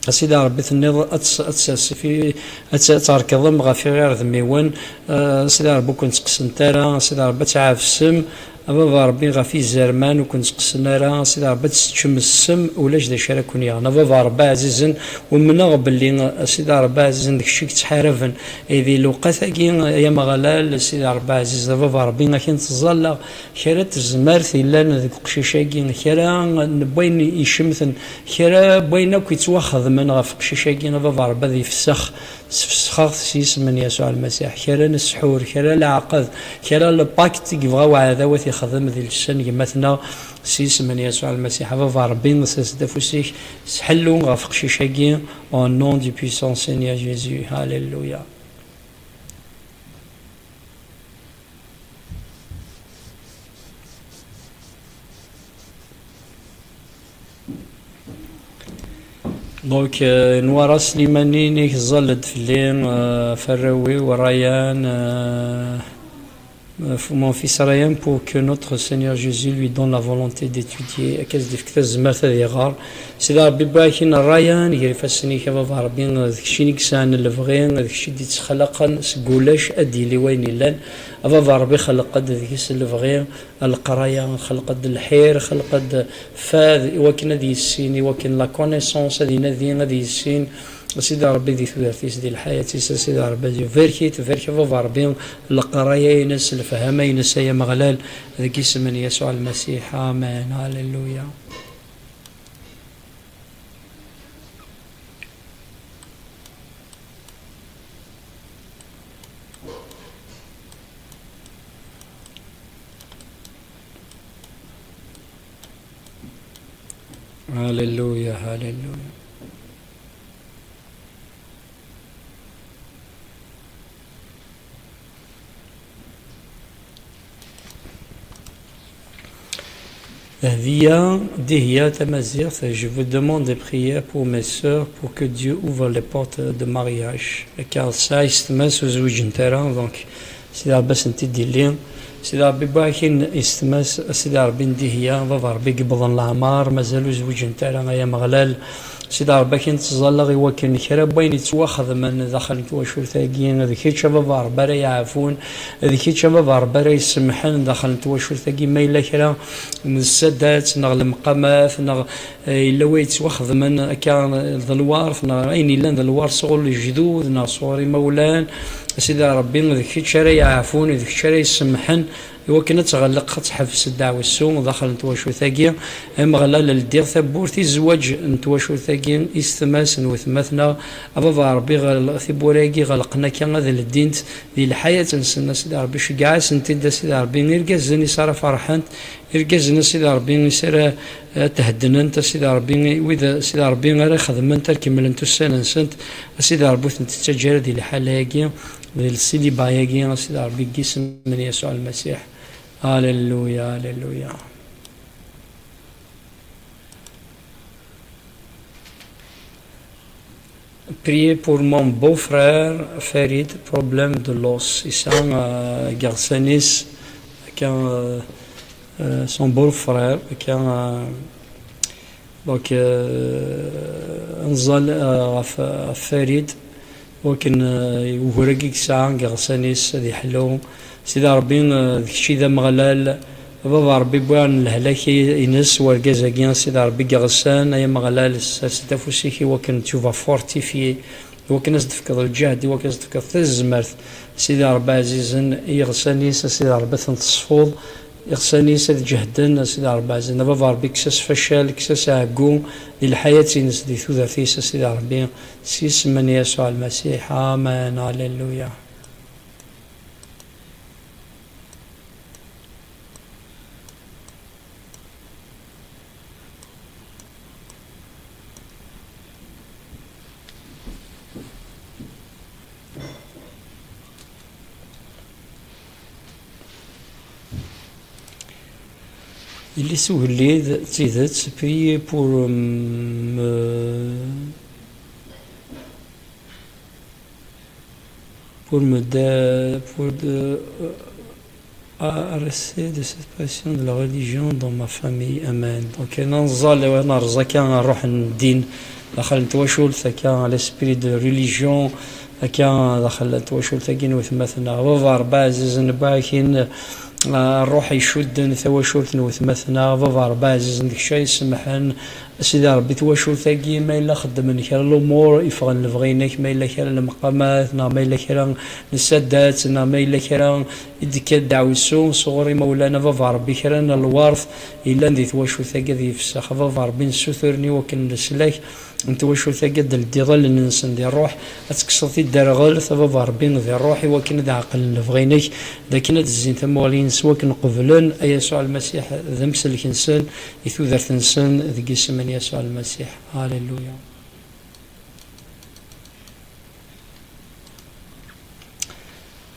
A Sidi Ṛebbi, tenniḍ ad ts-, ad tsers fi, ad tt-, ad tɛerkeḍ ɣef iɣirdmiwen. A Sidi Ṛebbi, ur ken-ttqesnent ara. A Sidi Ṛebbi, ad tɛafsem, a baba Ṛebbi, ɣef izerman ur ken-ttqesen ara. A Sidi Ṛebbi, ad teččem ssem, ulac d acu ara ken-yaɣen. A baba Ṛebbi ɛzizen, umneɣ belli, a Sidi Ṛebbi ɛzizen, d kečč i yettḥaraben. I di lewqat-agi, ay Ameɣlal, a Sidi Ṛebbi ɛzizen, a baba Ṛebbi, akken tẓallaɣ, kra n tezmert yellan deg uqcic-agi, kra n wayen icemten, kra n wayen akk yettwaxedmen ɣef uqcic-agi, a baba Ṛebbi, ad yefsex, sfesxeɣ-t s yisem n Yasuɛ Lmasiḥ. Kra n ssḥur, kra n leɛqed, kra n lpakt i yebɣa uɛdaw ad t-ixdem di llessan n gma-tneɣ, s yisem n Yasuɛ Lmasiḥ. A baba Ṛebbi, sers-d afus-ik, sḥellu ɣef uqcic-agi, au nom du puissant Seigneur Jésus. Alléluia. Donc, euh, Nwara Slimani, nek ẓẓal-d fell-i, euh, ɣef warraw-iw, Ryan, euh, euh, mon fils Ryan, pour que notre Seigneur Jésus lui donne la volonté d'étudier, ad as-d-yefk tazmert ad iɣer. Sidi Ṛebbi, wwiɣ-ak-in Ryan, ger ifassen-ik, a baba Ṛebbi, d kečč i yesɛan lebɣi, d kečč i d-ittexlaqen seg ulac ad d-yili wayen yellan. A baba Ṛebbi, xleq-d deg-s lebɣi, leqraya, xleq-d lḥir, xleq-d fad, i wakken ad yissin, i wakken la connaissance, ad inadi, ad yissin. A Sidi Ṛebbi, di tudert-is, di lḥayat-is, a Sidi Ṛebbi, ad ibarek-it, barek a baba Ṛebbi, leqraya-ines, lefhama-ines, ay Ameɣlal, deg yisem n Yasuɛ Lmasiḥ. Amen. Alléluia. Alléluia, alléluia. Dihya, Dihya Tamazirt, je vous demande de prier pour mes sœurs pour que Dieu ouvre les portes de mariage. Car ça, c'est ma sous donc Sidi Ṛebbi ad sent-id-illi. Sidi Ṛebbi, barak-in yessetma-s, a Sidi Ṛebbi n Dihya, baba Ṛebbi yewwḍen leɛmer, mazal ur zwiǧent ara, ay Ameɣlal. Sidi Ṛebbi, akin ttẓallaɣ i wakken kra n wayen yettwaxedmen daxel n twacult-agi, d kečč a baba Ṛebbi ara yeɛfun, d kečč a baba Ṛebbi ara isemḥen daxel n twacult-agi, ma yella kra n ssadat neɣ lemqamat neɣ Eh, yella wa yettwaxedmen akka d lwert, neɣ ayen yellan d lwert sɣur lejdud, neɣ sɣur imawlan. A Sidi Ṛebbi, d kečč ara yeɛfun, d kečč ara isemḥen, i wakken ad tɣelleq, ad teḥbes ddeɛwessu daxel n twacult-agi. Ameɣlal, ldiɣ tawwurt i zzwaǧ n twacult-agi, i s-tmas n wetma-tneɣ. A Baba Ṛebbi, ɣel-, tiwwura-agi ɣelqen akka ad ldint di lḥayat-nsen. A Sidi Ṛebbi, ceggeɛ-asent-id, a Sidi Ṛebbi, irgazen i s ara ferḥent, irgazen, a Sidi Ṛebbi, i s ara, eh, theddnent, a Sidi Ṛebbi, wid, a Sidi Ṛebbi, ara ixedment, ara kemmlent ussan-nsent, a Sidi Ṛebbi, ur tent-tettaǧǧa ara di lḥala-agi, di lsiliba-agi, a Sidi Ṛebbi, deg yisem n Yasuɛ Lmasiḥ. Aleluya, aleluya. Priez pour mon beau-frère Farid, problème de l'os. Yesɛa, euh, deg iɣsan-is, akka, euh, euh, son beau-frère, akka, euh, donc, euh, nẓal, euh, ɣef, ɣef Farid, wakken, euh, ugur-agi yesɛa deg iɣsan-is ad iḥlu. Sidi Ṛebbi, eh, d kečč i d Ameɣlal. Baba Ṛebbi, wwiɣ lehlak-ines wergaz-agi, a Sidi Ṛebbi, deg iɣsan, ay Ameɣlal, sers-d afus-ik i wakken tu vas fortifier, i wakken ad s-d-tefkeḍ lǧehd, i wakken ad s-d-tefkeḍ tazmert. Sidi Ṛebbi ɛzizen, i iɣsan-is, a Sidi Ṛebbi, ad ten-tesfuḍ, iɣsan-is ad ǧehden, a Sidi Ṛebbi ɛzizen. A Baba Ṛebbi, kkes-as facal, kkes-as ɛeggu di lḥayat-ines, di tudert-is, a Sidi Ṛebbi, s yisem n Yasuɛ Lmasiḥ. Amen. Aleluya. Yelli-s ugellid, d tidet, priez pour, euh, me, pour me de, pour de, euh, arrêter de cette passion de la religion dans ma famille. Amen. Donc, ad nẓall, ad nerẓ akka ṛṛuḥ n ddin daxel n twacult, akka l'esprit de religion, akka daxel n twacult-agi n wetmaten-nneɣ. Baba Ṛebbi ɛzizen, barak-in, ah, ṛṛuḥ icudden tawacult n wetmaten-nneɣ. Baba Ṛebbi ɛzizen, d kečč ay isemḥen. A Sidi Ṛebbi, twacult-agi, ma yella xeddmen kra n lumuṛ iffɣen lebɣi-inek, ma yella kra n lemqamat, neɣ ma yella kra n ssadat, neɣ ma yella kra i d-ikka ddeɛwessu sɣur imawlan, a Baba Ṛebbi, kra n lweṛt yellan di twacult-agi ad yefsex. A Baba Ṛebbi, nessuturen i wakken leslak n twacult-agi ad d-teldiḍ allen-nsen di ṛṛuḥ, ad tekkseḍ tidderɣelt, a Baba Ṛebbi, di ṛṛuḥ, i wakken ad ɛeqlen lebɣi-inek, d akken ad d-zzin tamuɣli-nsen, s wakken qeblen a Yasuɛ Lmasiḥ d amsellek-nsen i tudert-nsen, deg yisem n Yasuɛ Lmasiḥ. Aleluya.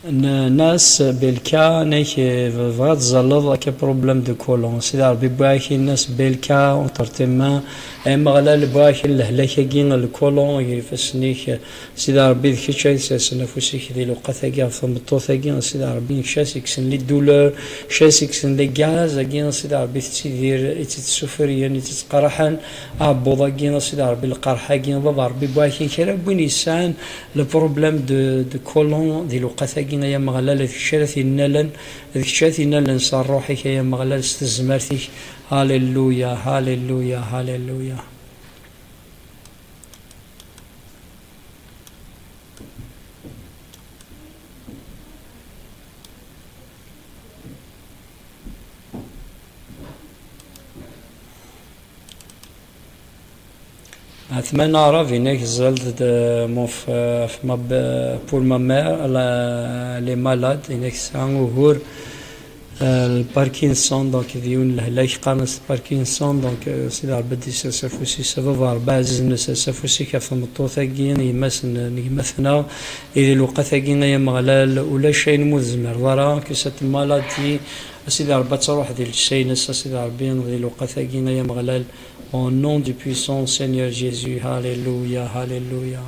N-, Nas Belka, nek, eh, bɣiɣ ad tẓalleḍ akka problème de colon. Sidi Ṛebbi, wwiɣ-ak-in Nas Belka, entre tes mains. Ay Ameɣlal, wwiɣ-ak-in lehlak-agi, le colon, gar ifassen-ik. Sidi Ṛebbi, d kečč ay isersen afus-ik di lewqat-agi ɣef tmeṭṭut-agi. Sidi Ṛebbi, d kečč ay s-ikksen les douleurs, d kečč ay s-ikksen les gaz-agi. Sidi Ṛebbi, tettidir, i tt-id-ssufriyen, i tt-ittqerḥen. Aɛebbuḍ-agi, a Sidi Ṛebbi, lqerḥ-agi, a Baba Ṛebbi, wwiɣ-ak-in kra n win yesɛan le problème de, de colon di lewqat-agi, ay Ameɣlal, d kečč ara t-innalen, d kečč ara t-innalen s ṛṛuḥ-ik, ay Ameɣlal, s tezmert-ik. Aleluya, aleluya, aleluya. Ɛetman Aɛrab, inek, ẓẓaled-d, euh, mon f-, euh, f-, ma b-, pour ma mère, la, elle est malade, inek, tesɛa ugur, euh, le Parkinson, donc, d yiwen lehlak qqaren-as Parkinson, donc, euh, Sidi Ṛebbi ad d-isers afus-is, a Baba Ṛebbi ɛzizen, isers afus-ik ɣef tmeṭṭut-agi, yemma-s n, n gma-tneɣ, i di lewqat-agi, ay Ameɣlal, ulac ayen umi ur tezmireḍ ara, que cette maladie, a Sidi Ṛebbi, ad truḥ di llejsa-ines, a Sidi Ṛebbi, di lewqat-agi, ay Ameɣlal. Au nom du puissant Seigneur Jésus. Alléluia, alléluia.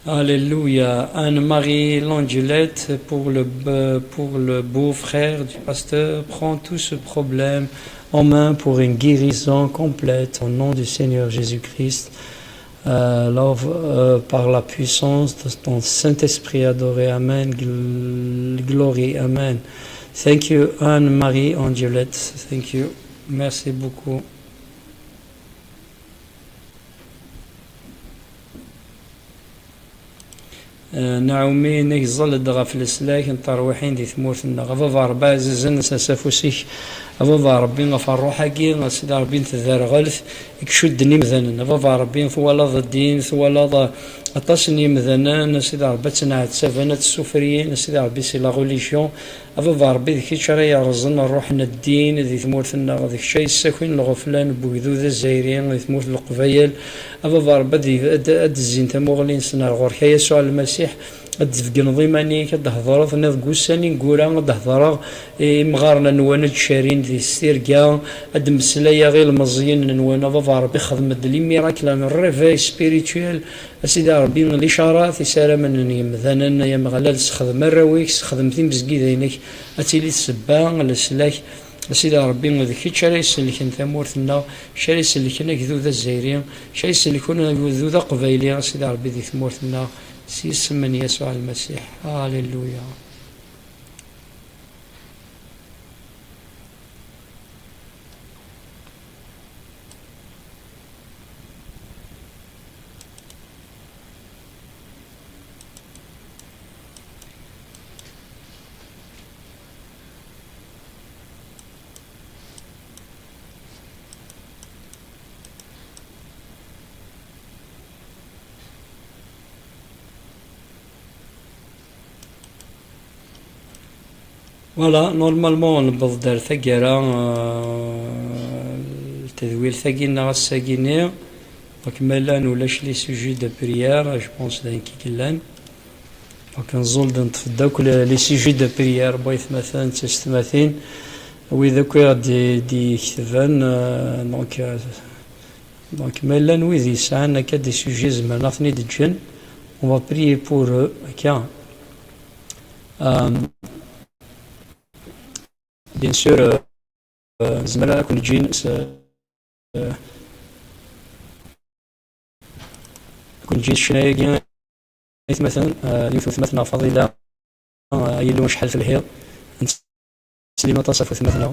Alléluia. Anne-Marie Langelette, pour le, be- pour le beau-frère du pasteur, prends tout ce problème en main pour une guérison complète au nom du Seigneur Jésus-Christ. Euh, love, euh, par la puissance de ton Saint-Esprit adoré. Amen. Gl- glory. Amen. Thank you, Anne-Marie Angelette. Thank you. Merci beaucoup. Eh, Naɛumi, nekk ẓẓel-d ɣef leslak n terwiḥin di tmurt-nneɣ. A Baba Ṛebbi ɛzizen, sers afus-ik, a Baba Ṛebbi, ɣef ṛṛuḥ-agi, a Sidi Ṛebbi n tderɣelt, i icudden imdanen. A Baba Ṛebbi, twalaḍ ddin, twalaḍ, eh, aṭas n yimdanen, a Sidi Ṛebbi, ad ttneɛtaben, ad ssufriyen, a Sidi Ṛebbi, si la religion. A Baba Ṛebbi, d kečč ara yerẓen ṛṛuḥ n ddin di tmurt-nneɣ, d kečč ay yessakin lɣeflan n wegdud azzayri di tmurt n Leqbayel. A Baba Ṛebbi, ad, ad, ad d-zzin tamuɣli-nsen ar ɣur-k, a Yasuɛ Lmasiḥ, ad d-tbeggneḍ iman-ik, ad d-thedreḍ, tenniḍ deg ussan ineggura ad d-hedreɣ i imɣaren-nwen ad d-carin di s tirga, ad d-mmeslayeɣ i ilmeẓyen-nwen. A Baba Ṛebbi, xdem-d les miracles, un réveil spirituel, a Sidi Ṛebbi, licarat, isaramen n yemdanen, ay Ameɣlal, sexdem arraw-ik, sexdem timezgida-inek, ad tili ssebba n leslak. A Sidi Ṛebbi, d kečč ara isellken tamurt-nneɣ, kečč ara isellken agdud azzayri, kečč ara isellken agdud aqbayli, a Sidi Ṛebbi, di tmurt-nneɣ, s yisem n Yasuɛ Lmasiḥ. Alléluia. Voilà, normalement newweḍ-d ar taggara, euh, n tedwilt-agi neɣ ass-agi-nni. Donc, ma llan ulac les sujets de prière, je pense d ayen i yellan. Donc, nẓul-d, neṭṭef-d akk les, les sujets de prière, n waytmaten d teysetmatin, wid akk i ɣ-d-, d-iketben, euh, donc, euh, donc, ma llan wid yesɛan akka des sujets, zemren ad ten-id-ǧǧen. On va prier pour eux, akka. Euh, bien sûr, euh, euh, nezmer ad ken-ǧǧin s, euh, ad ken-ǧǧin s ccna-agi, aytmaten, euh, yiwet n wetmat neɣ Faḍila, euh, ay Illu acḥal telhiḍ. Nettsellim aṭas ɣef wetmaten-a.